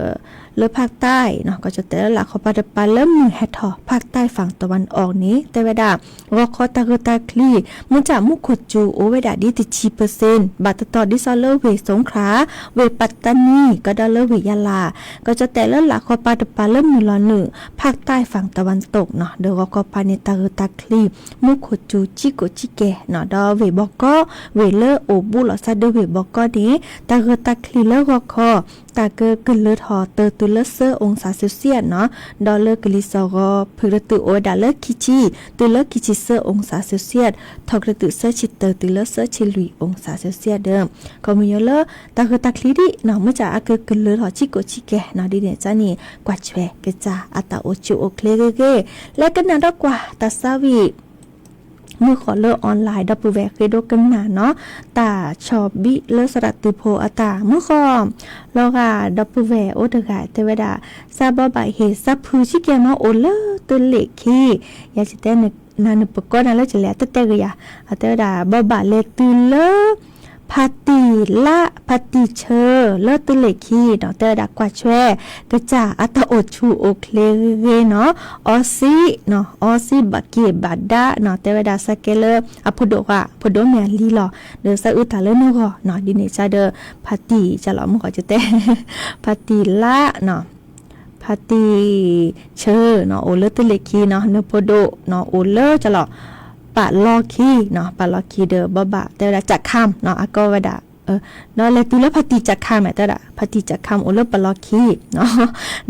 လၢဖးတၢ်နီၤ ကီၢ်ကၠီၣ်တဲၣ်လၢလာ်ခီပၤတပၤ လၢမုၢ်ဟဲထီၣ် ဖးတၢ် ဖးတဝၣ်အီၣ်န့ၣ် တဲဝဲဒၣ် ဂီၤခီတၢ်ဂ့ၢ်တၢ်ချံ မ့ၢ်တၢ်မူခိၣ်စူၤ အိၣ်ဝဲဒၣ်ဒ်တဆံပၢၣ်စ့ၣ် ဘၣ်တတီၤဒ်သိးလၢဝ့ၢ်စူခရၣ် ဝ့ၢ်ပၣ်တနံ ကဒီးလၢဝ့ၢ်ယါလၤ, ကီၢ်ကၠီၣ်တဲၣ်လၢလာ်ခီပၤတပၤ လၢမုၢ်လီၤနုာ် ဖးတၢ် ဖးတဝၣ်တိၣ်နီၤ, ဒီးဂီၤခီပၤန့ၣ် တၢ်ဂ့ၢ်တၢ်ချံ မူခိၣ်စူၤ ကံကိၣ်ကံကဲနီၤ, ဒီးဝ့ၢ်ဘီကီ ဝ့ၢ်လၢအိၣ်ဘူးလိာ်သးဒီးဝ့ၢ်ဘီကီန့ၣ် တၢ်ဂ့ၢ်တၢ်ချံလၢဂီၤခီ တၢ်ကကလၢထီၣ် တၢတုၤလၢသၢ အူစၣ်စ့ၣ်စ့ၣ်နီၤ, ဒီးလၢကလံၤစီၤဂီၤဖုၣ်ကရၢၣ်တုၤ အိၣ်ဝဲဒၣ်လၢခံဆံ တုၤလၢခံဆံသၢ အူစၣ်စ့ၣ်စ့ၣ်, ထီကရၢၣ်တုၤ သၢဆံတၢတုၤလၢသၢဆံလွံၢ် အူစၣ်စ့ၣ်စ့ၣ်ဒီး ခီမ့ၢ်ယိလၢ တၢ်ဂ့ၢ်တၢ်ချံဒ်နီၤ မ့ၢ်တၢ်အကကလၢထီၣ် ကံကိၣ်ကံကဲနီၤ, ဒ်န့ၣ်အသိးန့ၣ် ကွၢ်ထွဲကစၢ်အတၢ်အိၣ်ဆူၣ်အိၣ်ချ့ဂ့ၤဂ့ၤ, လဲၤကနၣ်ဒီးကွၢ်တၢ်သးဝံၣ် မုၢ်ဃီလၢ online ဒီပုၢ်ဝဲၢ်ဃ့ဒိကနၣ်နီၤ, တၢ်ဆီၣ်ဘံၣ်လၢသရၣ်တုၤဖိအတၢ်မုၢ်ဃီ, လီၤဂာ်ဒီပုၢ်ဝဲၢ်အိၣ်တဂၤတဲဝဲဒၣ် သးဘီဘၣ်ဟ့ၣ်သးဖုဆံကဲမး အိၣ်လၢတလ့ၣ်ခံ, ယတဲနၤနပကီနၤလၢကလဲၣ် အတတဲဂ့ၤယၤ, အတဲဝဲဒၣ် ဘီဘၣ်လဲၤတုၤလၢ ဖါတံၢ်လါ ဖါတံၢ်ဆၢ လၢတလ့ၣ်ခံနီၤ, တဲဝဲဒၣ်ကွၢ်ထွဲ ကစၢ်အတၢ်အိၣ်ဆူၣ်အိၣ်ချ့ဂ့ၤဂ့ၤနီၤ, အီစံနီၤ အီစံဘၣ်က့ၤဘၣ်ဒါနီၤ, တဲဝဲဒၣ်သးကဲလၢအဖိဒိၣ်ဂၤ ဖိဒိၣ်မ့ၢ်အလံလီၤ, ဒီးသးအုၣ်တၢ်လၢနဂီၢ်နီၤ, ဒ်န့ၣ်အသိးဒီး ဖါတံၢ်ကလီၤမုၢ်ဃီကတဲ ဖါတံၢ်လါနီၤ ဖါတံၢ်ဆၢနီၤ အိၣ်လၢတလ့ၣ်ခံနီၤ, နဖိဒိၣ်နီၤ အိၣ်လၢကလီၤ ပာ်လီၤခံနီၤ, ပာ်လီၤခံဒီး ဘီဘၣ်တဲဝဲဒၣ် ကၠးခၣ်နီၤ အကိးဝဲဒၣ်, ဒီးလဲၤတုၤလၢဖါတံၢ်ကၠးခၣ်မး တဲဝဲဒၣ် ဖါတံၢ်ကၠးခၣ်အိၣ်လၢပာ်လီၤခံနီၤ, ဒီး အီ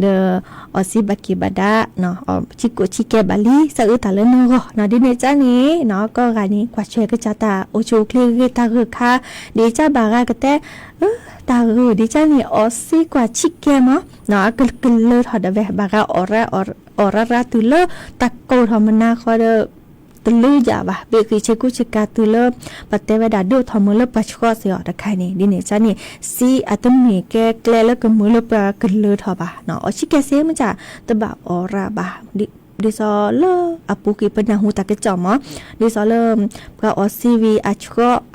စံဘၣ်က့ၤဘၣ်ဒါနီၤ ဆံကိၣ်ဆံကဲဘၣ်လံ သးအုၣ်တၢ်လၢနဂီၢ်နီၤ, ဒ်န့ၣ်အသိးန့ၣ်နီၤ ကိးဂၤန့ၣ် ကွၢ်ထွဲကစၢ်တၢ်အိၣ်ဆူၣ်အိၣ်ချ့ဂ့ၤဂ့ၤ တၢ်ဂ့ၢ်ခါ ဒ်အံၤဘၣ်ဂၤကတဲ တၢ်ဂ့ၢ်ဒ်အံၤန့ၣ် အီစံကွၢ်ဆံကဲမးနီၤ အကကလၢထီၣ်ဒၣ်ဝဲ ဘၣ်ဂၤအီၣ်ရၣ် အီၣ်ရၣ်ရၣ်တုၤလၢ တၢ်ကိၢ်ထီၣ်မနၤဃီဒီး တလၢယၤဘၣ် ဘ့ၣ်ဃံးဆ့ကူဆ့ကၤတုၤလၢ ပတဲဝဲဒၣ်ဒိၣ်ထီၣ်မုၢ်လၢပှၤဆှီသ့ၣ်အီၤတခါန့ၣ် ဒ်န့ၣ်အသိးန့ၣ် စံအတမ့ၢ်ကဲကျဲလၢကမုာ်လၢပှၤကလၢထီၣ်ဘၣ်နီၤ အီၣ်ဆံကဲစ့မးကၠး တဘၣ်အီၣ်ရၣ်ဘၣ် ဒ် ဒ်သိးလၢအပူၤကွံာ်ပနၢ်ဟူတၢ်ကစီၣ်မး, ဒ်သိးလၢ ပှၤအီၣ်စံဝံၤ အဆှီ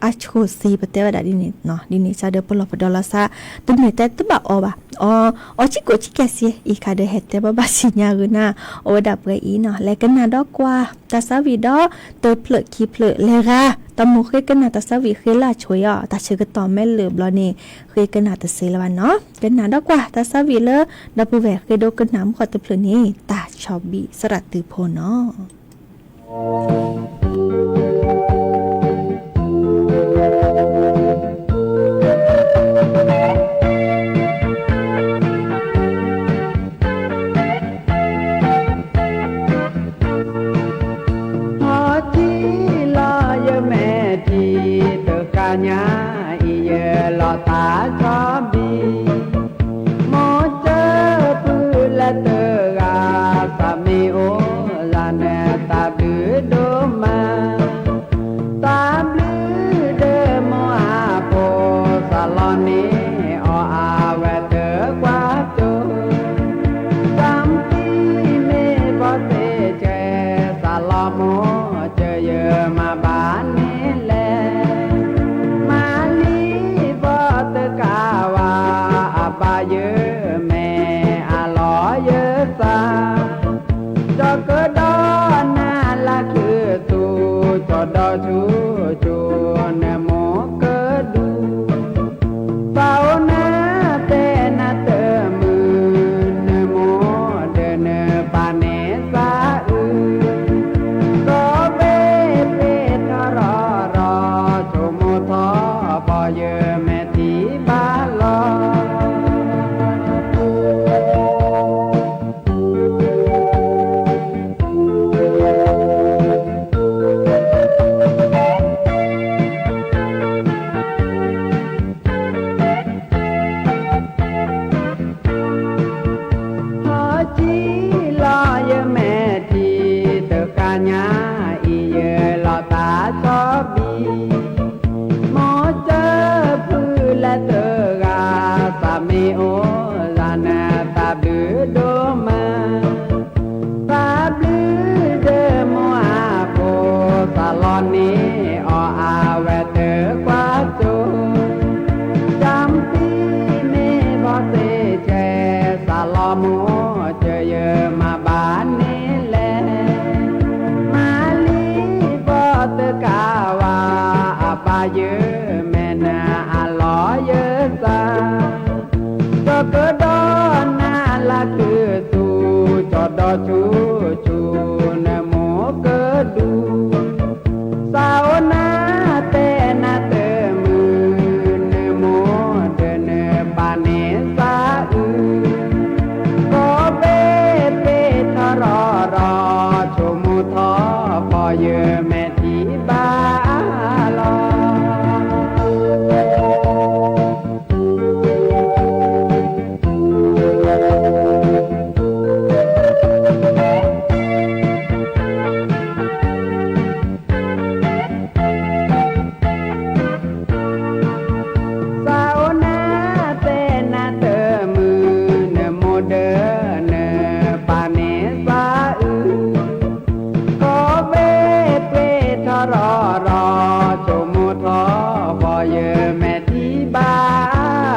အဆိၣ်စံ ပတဲဝဲဒၣ်ဒ်န့ၣ်, ဒ်န့ၣ် ဆၣ်ဒၢပလီၢ်ပဒီလီၤဆါ တမ့ၢ်တဲတဘၣ်အီၣ်ဘၣ်, အီၣ် အီၣ်ဆံးကိာ်ဆံးကဲးစ့ အံၤခါဒီးဟဲတဲဘၣ်ဘၣ်ဆံးညါဂ့ၤနၤ, အိၣ်ဝဲဒၣ်ပှဲၤအံၤနီၤ, လဲၤကနၣ်ဒီးကွၢ် တၢ်သးဝံၣ်ဒီး တဖျၢၣ်ခံဖျၢၣ်လဲၤဂၤ, တၢ်မိၣ်ဃ့ကနၣ်တၢ်သးဝံၣ်ဃ့လၢအဆိၣ်အံၤအီၤ, တၢ်ဆၢကတီၢ်မ့ၢ်လၢာ်ဘျီန့ၣ် ဃ့ကနၣ်တသ့လၢၤဘၣ်နီၤ, ကနၣ်ဒီးကွၢ် တၢ်သးဝံၣ်လၢ ဒီပုၢ်ဝဲၢ်ဃ့ဒိကနၣ်မုၢ်ဃီတဖျၢၣ်န့ၣ် တၢ်ဆီၣ်ဘံၣ်သရၣ်သုးဖိနီၤ. ဟီၣ်ကံလီၤယမဲာ်ထံ တဃၣ်ညါအံၤ ယလီၤသးဆီၣ်ဘံၣ် မိၢ်ကၢဖုလဲၤတဂၤ သးမ့ၢ်အိၣ်လၢနသးဘျုးဒိၣ်မး, သးဘျုးဒီးမိၢ်အဖိ သးလီန့ၢ်အီၣ်အဝဲတကွၢ်စိ, သးပံၤမ့ၢ်ဘီသ့ၣ်ဆဲး သးလီမိၢ် ကယမၤဘၣ်န့ၣ်လဲၣ်, မၤလံဘီတကးဝါ အဘၣ်ယမဲာ်အလီၢ်ယသး ကၠီၤကဒီးနၤလၢခုသူ, ကၠီၤဒီးဆူကၠိ နမိၢ်ကဒူ, သးအိၣ်နၤတဲနၤတမုာ် နမိၢ်ဒီးနပၢ်န့ၣ်သးအုး, ကီၢ်ဘ့ၣ်ပ့ၤထီရီၤရီၤ ဆိကမိၣ်ထီၣ်ပီၢ်ယမဲာ်ထံဘၣ်လီၤ. ဟီၣ်ကံလီၤယမဲာ်ထံ တဃၣ်ညါအံၤ ယလီၤသးဆီၣ်ဘံၣ် မိၢ်ကၢဖုလဲၤတဂၤ သးမ့ၢ်အိၣ်လၢနသးဘျုးဒိၣ်မး, သးဘျုးဒီးမိၢ်အဖိ သးလီန့ၢ်အီၣ်အဝဲတကွၢ်စိ, တၢ်ပံၤမ့ၢ်ဘီသ့ၣ်ဆဲး သးလီမိၢ် ကယမၤဘၣ်န့ၣ်လဲၣ်, မၤလံဘီတကးဝါ အဘၣ်ယမဲာ်နၤအလီၢ်ယသး ကၠီၤကဒီးနၤလၢခုသူ, ကၠီၤဒီးဆူကၠိ နမိၢ်ကဒူ, သးအိၣ်နၤတဲနၤတမုာ် နမိၢ်ဒီးနပၢ်န့ၣ်သးအုး, ကီၢ်ဘ့ၣ်ပ့ၤထီရီၤရီၤ ဆိကမိၣ်ထီၣ်ပီၢ်ယမဲာ်ထံဘၣ်လီၤ. သးအိၣ်နၤတဲနၤတမုာ် နမိၢ်ဒီးနပၢ်န့ၣ်သးအုး, ကီၢ်ဘ့ၣ်ပ့ၤထီရီၤရီၤ ဆိကမိၣ်ထီၣ်ပီၢ်ယမဲာ်ထံဘၣ်လီၤ.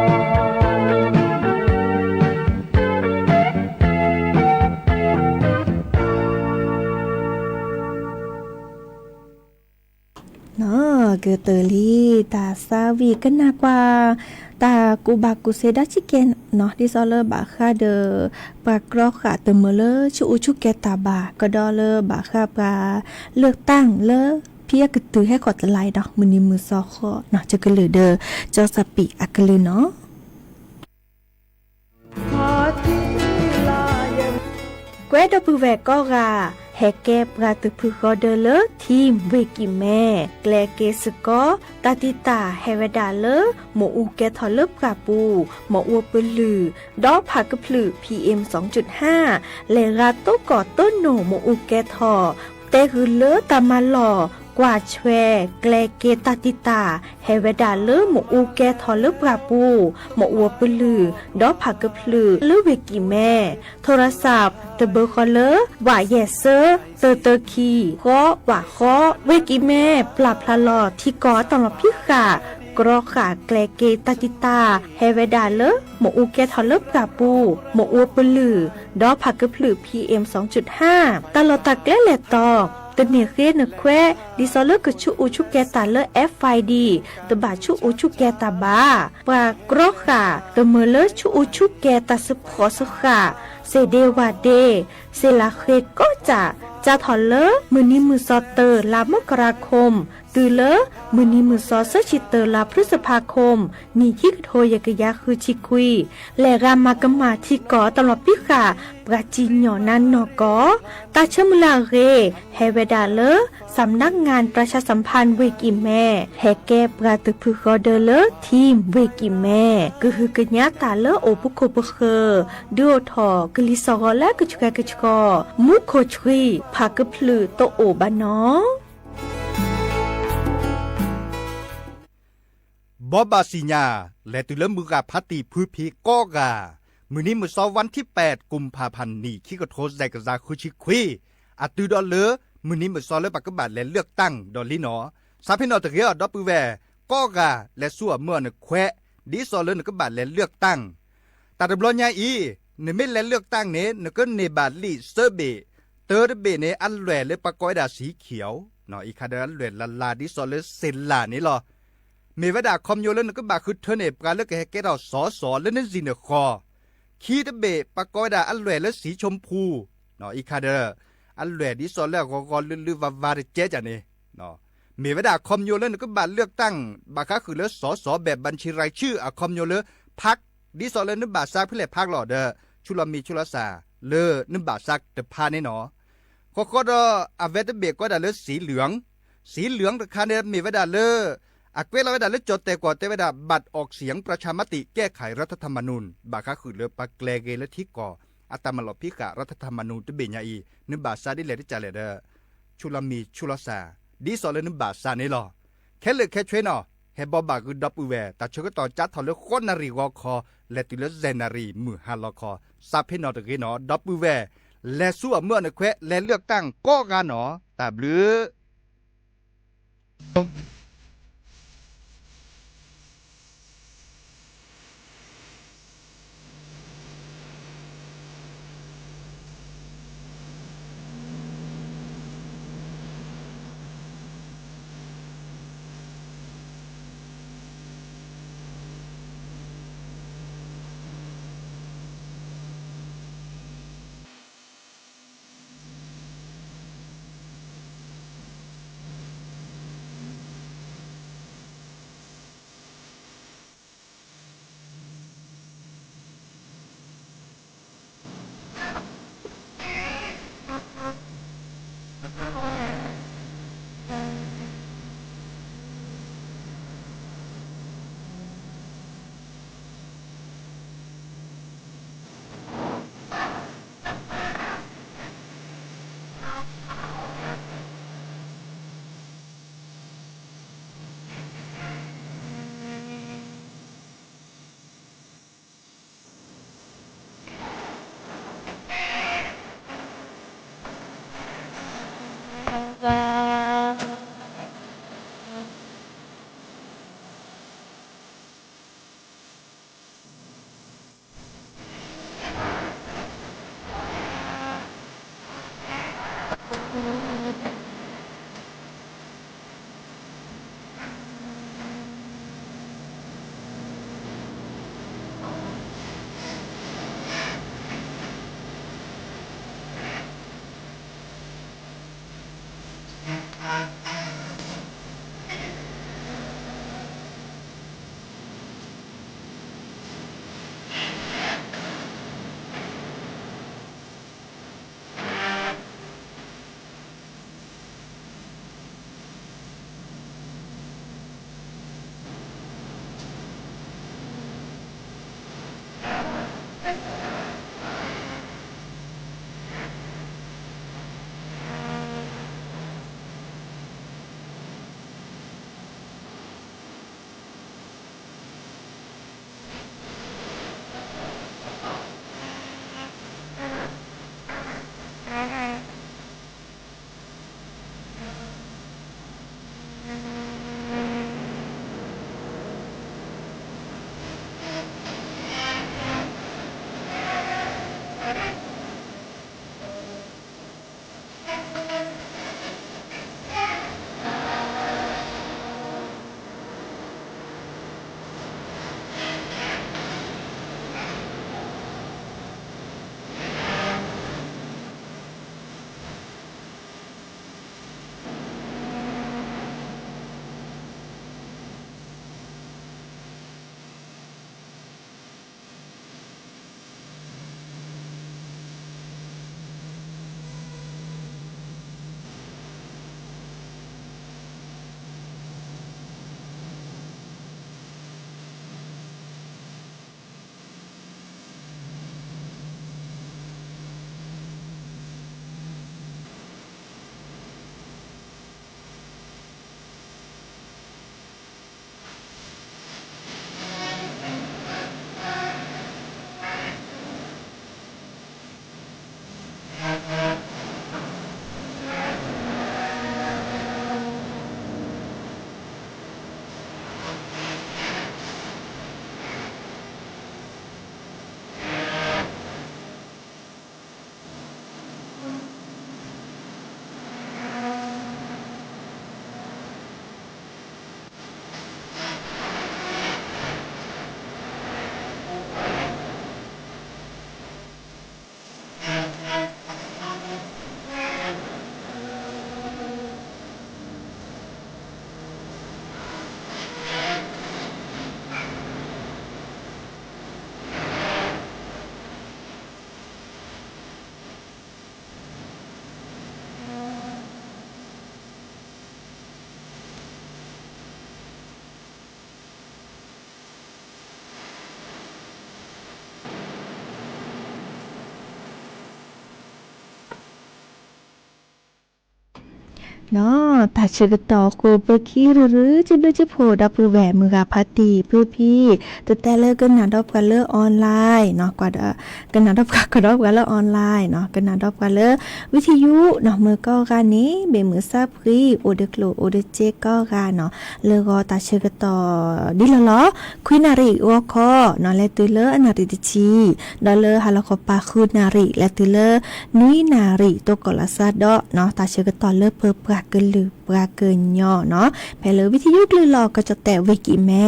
နီၢ် ကတၢၢ်လံ တၢ်သးဝံၣ်ကနၣ်ကွၢ် တၢ်ကူၣ်ဘၣ်ကူၣ်သ့ဒၣ်ဆံးကဲနီၤ ဒ်သိးလၢဘၣ်ဃးဒီး ပှၤကြီဃာ်တမုာ်လၢဆူၣ်အူဆူၣ်ကဲတၢ်ဘၣ် ကဒီးလၢဘၣ်ဃးပှၤလၢတၢ်လၢ ဖံအကတုၤဟဲဃီၤတလါအံၤဒီး မုၢ်နံၤမုၢ်သီဃီနီၤ ကကလုာ်ဒီး ကၠီသးပံးအကလုာ်နီၤ ကွဲဒီပုၢ်ဝဲၢ်ကိးဂၤ ဟဲကဲပှၤတဖုဃီဒၢလၢ ထံၣ်ဘှ့ၣ်ကံၣ်မဲ ကျဲက့ၤစ့ၢ်ကီး တၢ်တံာ်တာ်ဟဲဝဲဒၣ်လၢ မ့ၣ်အူကဲထီၣ်လၢပှၢ်ပူၤ မ့ၣ်အူပလုၢ် ဒီးဖးကဖျုး PM သွင်จุดห้า လဲၤဂၤတိၢ်ကီၢ်တိၢ်နိၣ်မ့ၣ်အူကဲထီၣ် တဲဂုာ်လၢတၢ်မၤလီၢ် ကွၢ်ဆွဲ ကျဲက့ၤတၢ်တံာ်တာ် ဟဲဝဲဒၣ်လၢမ့ၣ်အူကဲထီၣ်လၢပှၢ်ပူၤ, မ့ၣ်အူပလုၢ်, ဒီးဖးကဖျၢၣ်လၢဝ့ၢ်ကံၣ်မဲ, ထိရစး တဘၢဃီလၢ ဝးယဲၢ်စၢ တၢတၢခံ ဃီ ဝးဃီ, ဝ့ၢ်ကံၣ်မဲ ပျၢ်ဖျါလီၤထံကီၢ်အတၢ်လီၤဖံးဃာ် ကြီဃာ်ကျဲက့ၤတၢ်တံာ်တာ် ဟဲဝဲဒၣ်လၢ မ့ၣ်အူကဲထီၣ်လၢပှၢ်ပူၤ, မ့ၣ်အူပလုၢ်, ဒီးဖးကဖျၢၣ် PM စူၣ်တၢ, တၢ်လီၢ်တၢ်ကျဲလဲၤတီၤ, တန့ၢ်ဃ့နခွဲး ဒ်သိးလၢကဆူးအူဆူးကဲတၢ်လၢ FID တဘၣ်ဆူးအူဆူးကဲတၢ်ဘၣ်. ပှၤကြီဃာ် တမၢလၢဆူးအူဆူးကဲတၢ်စၢဖှီၣ်စၢဃာ် စ့ၣ်ဒ့ဝၣ်ဒ့ စ့ၣ်လးဃ့ကိးကၠၣ် စးထီၣ်လၢ မုၢ်နံၤမုၢ်စီၤတၢ လါမကရၤခိၣ် တုၤလၢ မုၢ်နံၤမုၢ်စီၤဆၢဆံတၢ လါဖျုစဖါခိၣ် နံၣ်ခံကထိယဲၢ်ကယၤဃုဆံခွံ, လဲၤဂၤမၤကမၣ်ထံကီၢ်တၢ်လီၤဖံးဃာ် ပှၤစံၣ်ညီၣ်နါနီၢ်ကီၢ်, တၢ်ဆၢမုၢ်လၢ်အဂ့ၢ် ဟဲဝဲဒၣ်လၢ สำนักงานประชาสัมพันธ์ ဝ့ၢ်ကံၣ်မဲ ဟဲကဲပှၤတဖုဃီဒၢလၢ ထံၣ် ဝ့ၢ်ကံၣ်မဲ ကဟုကညးတၢ်လၢအိၣ်ပူၤခိၣ်ပဃၢၤ ဒုးအိၣ်ထီၣ်ကလံၤစှီၣ်ဂီၤလၢကဆှဲကဆှီ, မူခိၣ်ဆှံ ဖးကဖျၢၣ်တအိၣ်ဘၣ်နီၤ. ဘိးဘၣ်စံၣ်ညါ လဲၤတုၤလၢမုၢ်ဂၤဖးတံၢ်ဖုဖံးကိးဂၤ, မုၢ်နံၤမုၢ်စီၤ วันที่แปด กุมภาพันธ์ နံၣ်ခံကထိ စဲးကယၤဃုဆံခွံ, အတုၤဒီးလၢ မုၢ်နံၤမုၢ်စီၤလၢပကဘၣ်လဲၤလၢၢ်ကတၢၣ်ဒီးလံနီၤ, စးဖဲနီၣ်တဂ့ၤအီၤ ဒီပုၢ်ဝဲၢ်ကိးဂၤ လဲၤဆူအမုၢ်အနခွဲး ဒ်သိးလၢနကဘၣ်လဲၤလၢၢ်ကတၢၣ် တၢ်တဘျီညါအံၤ နမ့ၢ်လဲၤလၢၢ်ကတၢၣ်န့ၣ် နကန့ၢ်ဘၣ်လံာ်သၢဘ့ၣ်, တၢတဘ့ၣ်န့ၣ် အလွဲၢ်လၢပှၤကိးဝဲဒၣ် สีเขียว, အံၤခါဒီးအလွဲၢ်လၢ်လၢ်ဒ်သိးလၢစ့လးန့ၣ်လီၤ. မ့ၢ်ဝဲဒၣ်အခီပညီလၢနကဘၣ်ဃုထၢန့ၢ် ပှၤလၢကဟဲကဲထီၣ်စီၤစီၤလၢနစံၣ်နဃီၤ, ခံတဘ့ၣ် ပှၤကိးဝဲဒၣ်အလွဲၢ်လၢ สีชมพู, အံၤခါဒီး အလွဲၢ်ဒ်သိးလၢအဂီၤဂီၤလုာ်လုာ်ဝါဝါတကဲကန့ၣ် မ့ၢ်ဝဲဒၣ်အခီပညီလၢနကဘၣ်လၢၢ်ကတၢၣ် ဘၣ်ဃးဃုာ်လၢစီၤစီၤ แบบบัญชีรายชื่อ အခီပညီလၢ พรรค, ဒ်သိးလၢနဘၣ်စးဖဲလဲၣ် พรรค လီၤဒီး ဆူလီၤမံၤဆူလီၤစၢ်လၢနဘၣ်စးတဖၣ်န့ၣ်နီၤ. ဃီဃီဒီး အဝဲတဘ့ၣ်ကိးဝဲဒၣ်လၢ สีเหลือง, สีเหลือง တခါန့ၣ် မ့ၢ်ဝဲဒၣ်လၢ အကွဲးလီၤဝဲဒၣ်လၢကၠီၣ်တဲၣ်ကွီၢ်တဲဝဲဒၣ် บัตรออกเสียงประชามติแก้ไขรัฐธรรมนูญ ဘၣ်ဃးဃုာ်လၢပှၤကျဲၤဂ့ၤလၢထံကီၢ် အတၢ်မၤလီၤဖံးဃာ် รัฐธรรมนูญ တဘ့ၣ်ညါအံၤ နဘၣ်စးဒ်လဲၣ်တကးလဲၣ်ဒီး ဆူလီၤမံၤဆူလီၤစၢ် ဒ်သိးလၢနဘၣ်စးန့ၣ်လီၤ. ခဲလၢာ်ခဲဆ့နီၤ ဟဲဘိးဘၣ်ဂုာ်ဒီပုၢ်ဝဲၢ် တၢ်ဆၢကတီၢ်ကၠါထီၣ်လၢဃိးနၣ်ရံၣ်ဂီၤခီ လဲၤတုၤလၢယဲၢ်နၣ်ရံၣ်မုၢ်ဟါလီၤခီ, စးဖဲနီၣ်တဂ့ၤနီၤ ဒီပုၢ်ဝဲၢ် လဲၤဆူအမုၢ်အနခွဲး လဲၤလၢၢ်ကတၢၣ်ကိးဂၤနီၤ တၢ်ဘျုး နီၤ တၢ်ဆၢကတီၢ်ဃိ ပခံရူရူ ကဘျုးကဖှိၣ် ဒီပုၢ်ဝဲၢ်မုၢ်ဂၤဖါတံၢ် ဖုဖံ တတဲလၢကနၣ်ဒီးပှၤလၢ online နီၤ ကနၣ်ဒီးပှၤကဒီးပှၤလၢ online နီၤ ကနၣ်ဒီးပှၤလၢ ဝံထံယူနီၤ မုၢ်ကိးဂၤန့ၣ် ဘ့ၣ်မုၢ်ဆါဖှံ အိၣ်ဒီးကျိၣ်အိၣ်ဒီးစ့ကိးဂၤနီၤ လၢဂီၤတၢ်ဆၢကတီၢ်ဒ်လီၢ်လီၢ် ခွံနၣ်ရံၣ်ဂီၤခီနီၤ လဲၤတုၤလၢအနၣ်ရံၣ်တဆံ ဒီးလၢဟါလီၤခီပၤဃုနၣ်ရံၣ် လဲၤတုၤလၢ နွံနၣ်ရံၣ် တိကိးလီၤစၢ်ဒီးနီၤ တၢ်ဆၢကတီၢ်လၢပပှၤကလုာ်ပှၤကညီနီၤ ဖဲလၢဝံထံယူကလုာ်လီၤ ကၠီၣ်တဲၣ်ဝ့ၢ်ကံၣ်မဲ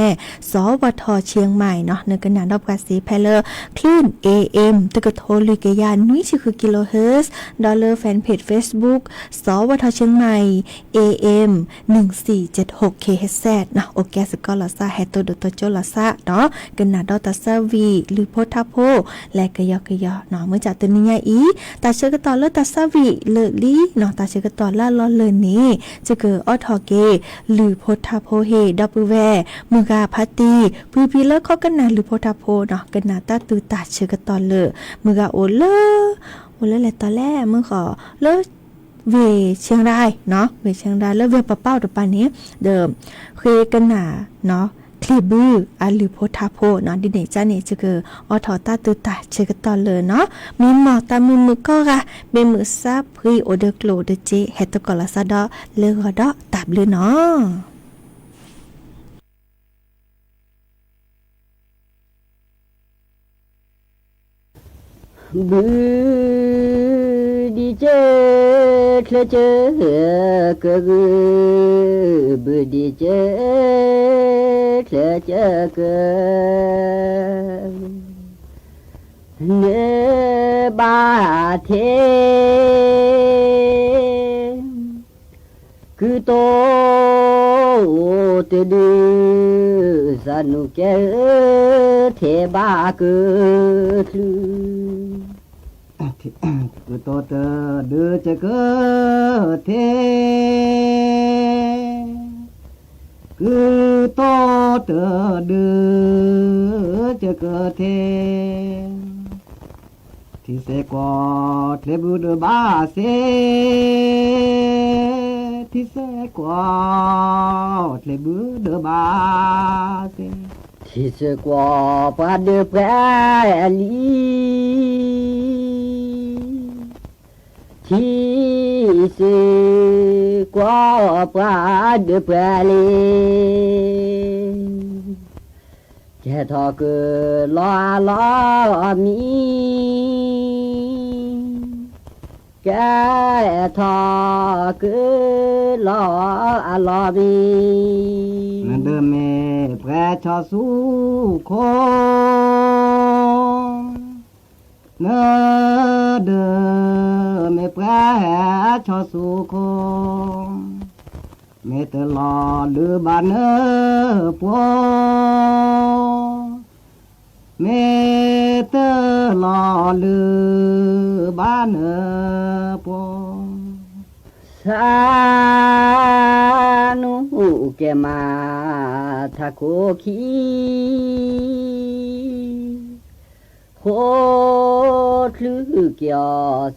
စဝထ เชียงใหม่ နီၤ နကနၣ်ဒီးပှၤစ့ဖဲလၢ คลื่น เอเอ็ม တကထိလွံၢ်ကယၤနွံဆံဃု kilohertz ဒီးလၢ fanpage Facebook စဝထ เชียงใหม่ เอเอ็ม หนึ่งสี่เจ็ดหก คิโฮเฮิรตซ์ နီၤ အိၣ်ကဲစ့ၢ်ကီးလီၤစၢ် ဟဲတိၢ်ဒိၣ်တိၢ်ကၠိလီၤစၢ်နီၤ ကနၣ်ဒီးတၢ်ဆၢဝံၤ လုၢ်ဖိထါဖိ လဲၤကယီကယီနီၤ မုၢ်ကၠၢ်တနံၤညါအံၤ တၢ်ဆၢကတီၢ်လၢတၢ်ဆၢဝံၤလၢာ်လံနီၤ တၢ်ဆၢကတီၢ်လၢအလီၢ်လၢ်န့ၣ် ယကအိးထီၣ်က့ၤ လုၢ်ဖိထါဖိဟ့ၣ် ဒီပုၢ်ဝဲၢ်မုၢ်ဂၤဖါတံၢ် ဖုဖံလၢခီကနၣ်လုၢ်ဖိထါဖိနီၤ ကနၣ်တၢ်သုတၢ်ဆၢကတီၢ်လၢာ် မုၢ်ဂၤအိၣ်လၢ အိၣ်လၢလဲၤတီၤလဲၣ် မုၢ်ဃီ လၢ ဝ့ၢ်เชียงรายနီၤ ဝ့ၢ်เชียงราย လၢဝ့ၢ်ပပီၣ်တပၤန့ၣ် ဒီး ဃ့ကနၣ်နီၤ ချံးဘုအလုၢ်ဖိထါဖိနီၤ ဒ်န့ၣ်ကန့ၣ် ယကအိးထီၣ်တၢ်သုတၢ်ဆၢကတီၢ်လၢာ်နီၤ မံမီၢ်တၢ်မုာ်မုာ်ကိးဂၤ ဘ့ၣ်မုၢ်ဆါဖှံ အိၣ်ဒီးကျိၣ်ဒီးစ့ ဟဲတိကိးလီၤစၢ်ဒီး လၢဂီၤဒီးတၢ်ဘျုးနီၤ ဘုဒံကဲ ချၢကၢကဂုာ် ဘုဒံကဲ ချၢကၢကဂုာ် န့ၢ်ဘၣ်ထဲ ကုတိတဒု သးနူၢ်ကဲဧၢ ထဲဘၣ်ကချုး ကုတိတဒု ကကၢထဲ ကုတိတဒု ကကၢထဲ ထံစဲးကွီၢ် ချံးဘုဒၢဘၣ်စ့, ထံစဲးကွီၢ် ချံးဘုဒၢဘၣ်စ့, ထံစဲးကွီၢ်ပှၤဒၢးပှၤလံ, ထံစဲးကွီၢ်ပှၤဒၢးပှၤလံ ကဲထီၣ်ကလီၤအလီၢ်မံ, ကဲထီၣ်ကလီၤအလီၢ်မံ, နဒၢးမ့ၢ်ပှၤဆီၣ်ဆူခိၣ်, နဒၢးမ့ၢ်ပှၤဆီၣ်ဆူခိၣ်, မ့ၢ်တလီၤလုၢ်ဘၣ်နၢပှီၤ, မ့ၢ်တလီၤလုၢ်ဘၣ်နၢပှီၤ, ဆၣ်နူၣ်ကဲမၤထးခိၣ်ခံ ဃိချုးက့ၤအီၤ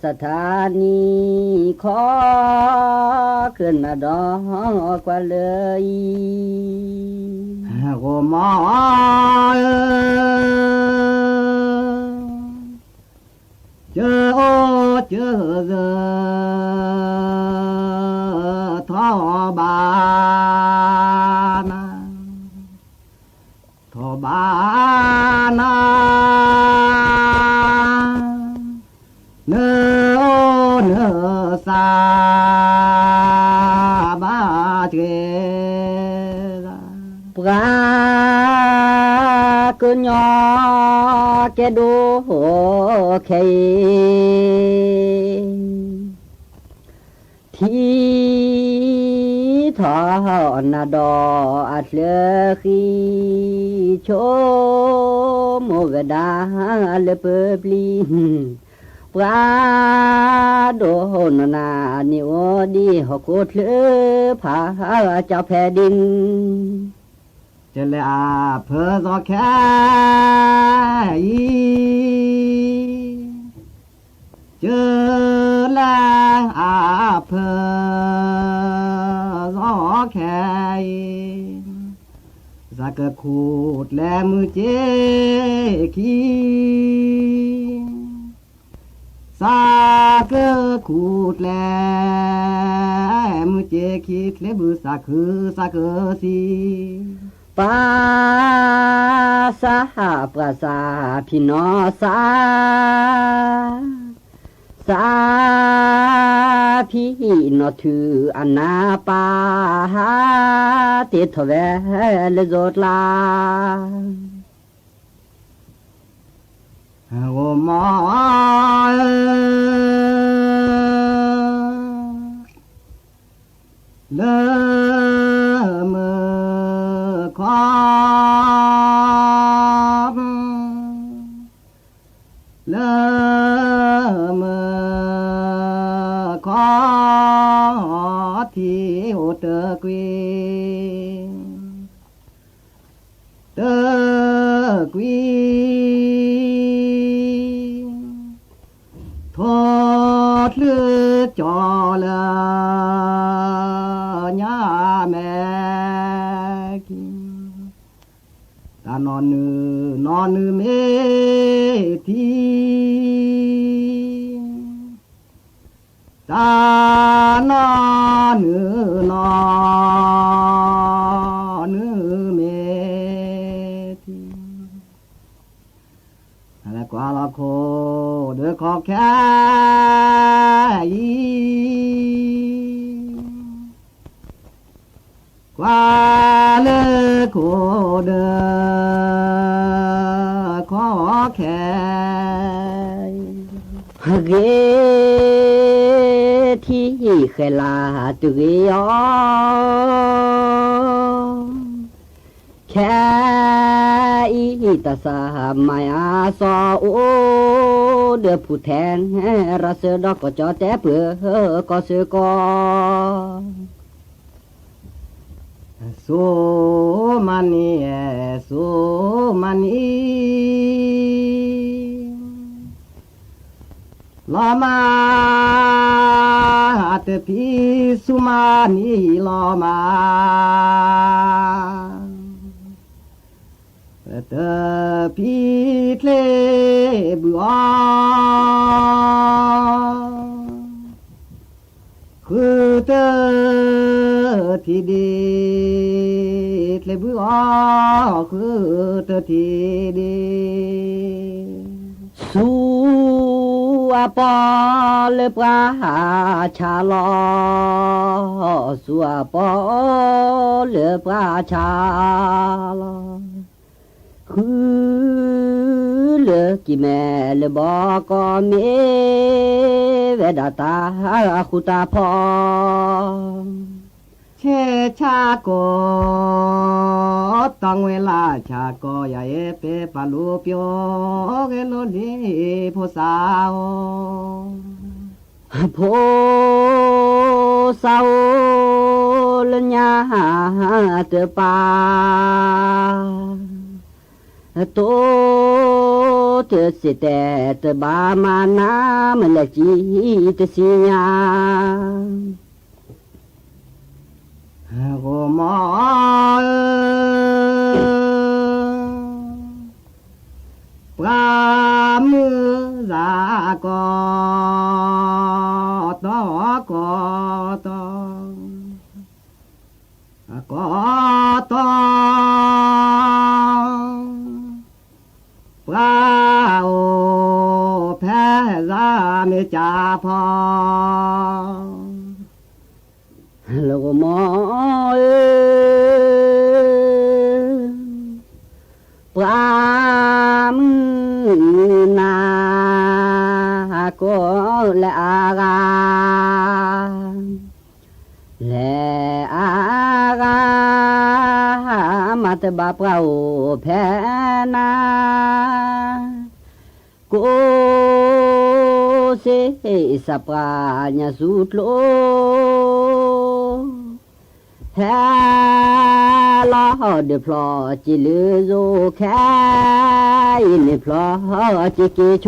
စထါနံၣ်ခီ ကနၣ်ဒီးကွၢ်လၢအံၤ, ဂီၤမီၤဧၢ, ကၢအိၣ်ကၢဂၢၢ် ထီၣ်ဘၣ်နၤ ထီၣ်ဘၣ်နၤ, နအိၣ်နသးဘၣ်တဂ့ၤ, ပှၤကညီကဲဒိၣ်ခဲအံၤ ထံထီၣ်နၤဒီးအချၢဃံ, ဆိကမိၣ်ဝဲဒၣ်လၢပပျံၤ, ပှၤဒိၣ်နီၢ်နၤန့ၣ်အိၣ်ဒံးဟီၣ်ခိၣ်ချၢဖးကၠီဖဲဒ့ၣ် ကလဲၤအဖၢစီၤခဲအံၤ, ကလဲၤအဖၢ ခဲအံၤ, သးကခူၣ်ကျဲမုၢ်စ့ခံ, သးကခူၣ်ကျဲမုၢ်စ့ခံ, ချ့ဘုသးခုသးကသံ, ပှၤသးဟးပှၤသးဖံးနီၢ်သး သးဖံးနီၢ်ထုးအနၢ်ပၢ်, ဟးတ့ထီၣ်ဝဲလၢယိၤကျါ, ဂီၤမီၢ်ဧၢ, လၢမုၢ်ခီ လၢမုၢ်ခီ ထံအိၣ်တကွံ, တကွံ, ထိၣ်ချုးကၠီလၢညါမဲာ်က့ၤ, တၢ်နီၢ်နုၢ်နီၢ်နုၢ်မ့ၢ်ထံ, တၢ်နီၢ်နုၢ်နီၢ်နုၢ်မ့ၢ်ထံ, လၢကွၢ်လီၤခိၣ်ဒီးခီၣ်ခဲအံၤ, ကွၢ်လၢခိၣ်ဒီးခီၣ်ခဲအံၤ, ဂ့ၤထံၣ်ဃဲၤလၢ်တဂ့ၤအီၤ, ခဲအံၤတၢ်သးမၤယၤစီၤအိၣ်, ဒီးဖုထဲ ရၢ်စၢၤဒီးကီၢ်ကၠီတဲပၢၤကီၢ်စၢၤကီၢ်, စိမၤနံၤ, စိမၤနံၤ, လီၤမၢ်, တဖံးဆူၣ်မၤနံၤလီၤမၢ်, တဖံးချ့ဘုအီၤ, ဃုတထံၣ်ဒံး, ချ့ဘုအီၤ ဃုတထံၣ်ဒံး, ဆူအပီၢ်လၢပှၤဆါလီၤ, ဆူအပီၢ်လၢပှၤဆါလီၤ, ဃုလၢကံၢ်မဲာ်လၢဘီကီၢ် မ့ၢ်ဝဲဒၣ်တၢ်ဃူတၢ်ဖိး, ဆဲးဆါကိး, တီၢ်ငွဲလၢ်ဆါကိး, ယအဲၣ်ပဲပာ်လူၤပျီ, ဂဲၤလိာ်လံဖိသၣ်ဧၢ, ဖိသၣ်ဧၢလၢညါတပၢ်, တိတစံးတဲတဘၣ်မၤနၤ, မ့ၢ်လဲၤကံတစံၣ်ညါ, ဂီၤမီၢ်ဧၢ, ပှၤမုၢ်သးကိးတီၤကိးတီၤ, ကိးတီၤ, ပှၤအိၣ်ဖဲသးမ့ၢ်ကၢ်ဖီ လၢဂီၤမီၢ်ဧၢ, ပှၤမုၢ်နၤကိးလဲၤအါဂၤ, လဲၤအါဂၤ, မၤတဘၣ်ပှၤအိၣ်ဖဲနၤ ကိးစ့ၢ်စးပှၤညါဆူကျိ, ဟဲလီၤဒုးဖျီၣ်စ့လၢယိၤခဲ, အံၤန့ၣ်ဖျီၣ်စ့က့ၤဆိ လၢဂီၤမီၢ်ဧ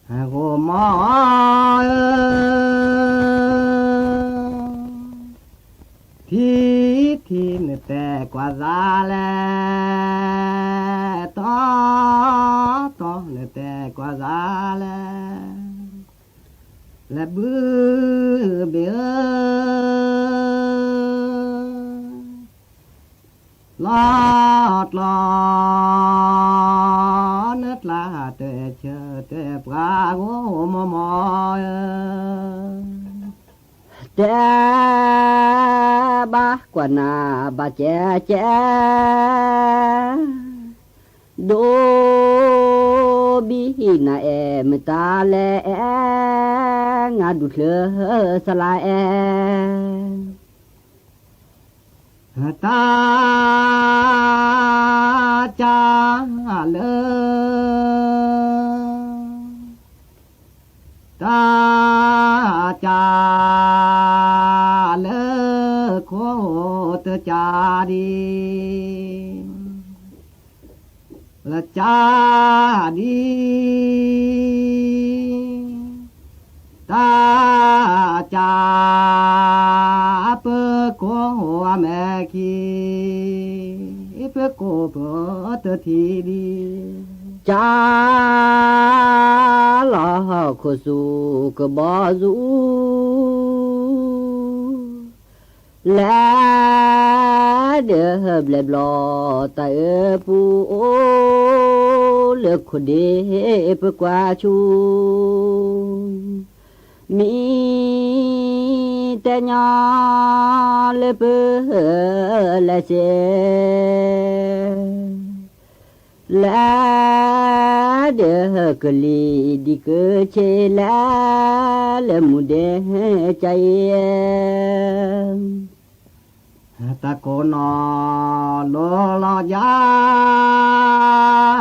ၢ, ဂိၤမီၤဧၢ, ထံထံနတဲကွၢ်သးလဲၣ်, တီတီနတဲကွၢ်သးလဲၣ်, လဲၤဘုဘ့ၣ်ဧၢ လီၤကျီ နတၢ်တဲဆၢတဲပှၤဂိၤမီၤမီၤဧၢ, တဲဘၣ်ကွၢ်နၤဘၣ်ကဲကဲ, ဒိဘံၣ်နၤအဲၣ်မတၤလဲၣ်အဲၣ်, ငါဒူၣ်ချၢစလါအဲၣ် တၢ်ကၢ်လၢ တၢ်ကၢ်လၢခိၣ်တကၢ်ဒံး, လၢကၢ်ဒံး, တၢ်ကၢ် ပကိးအမဲာ်ခံ, ပကိးပတထံၣ်ဒံး, ကၢ်လီၤဟီၣ်ခိၣ်ဆူကဘီယူၤ လဲၤဒၢးဘျဲၣ်ဘျီတၢ်အၢပူၤအိၣ်လၢခိၣ်ဒ့ပကွၢ်ဆူၣ်, မ့ၢ်တဲညီလၢပလဲၤစ့ လဲၤဒၢးကလံၤဒံးကဆ့လဲၣ်, လၢမူဒဲကၢ်အံၤ တၢ်ကိးနီၢ်လိၤလီၤယၤ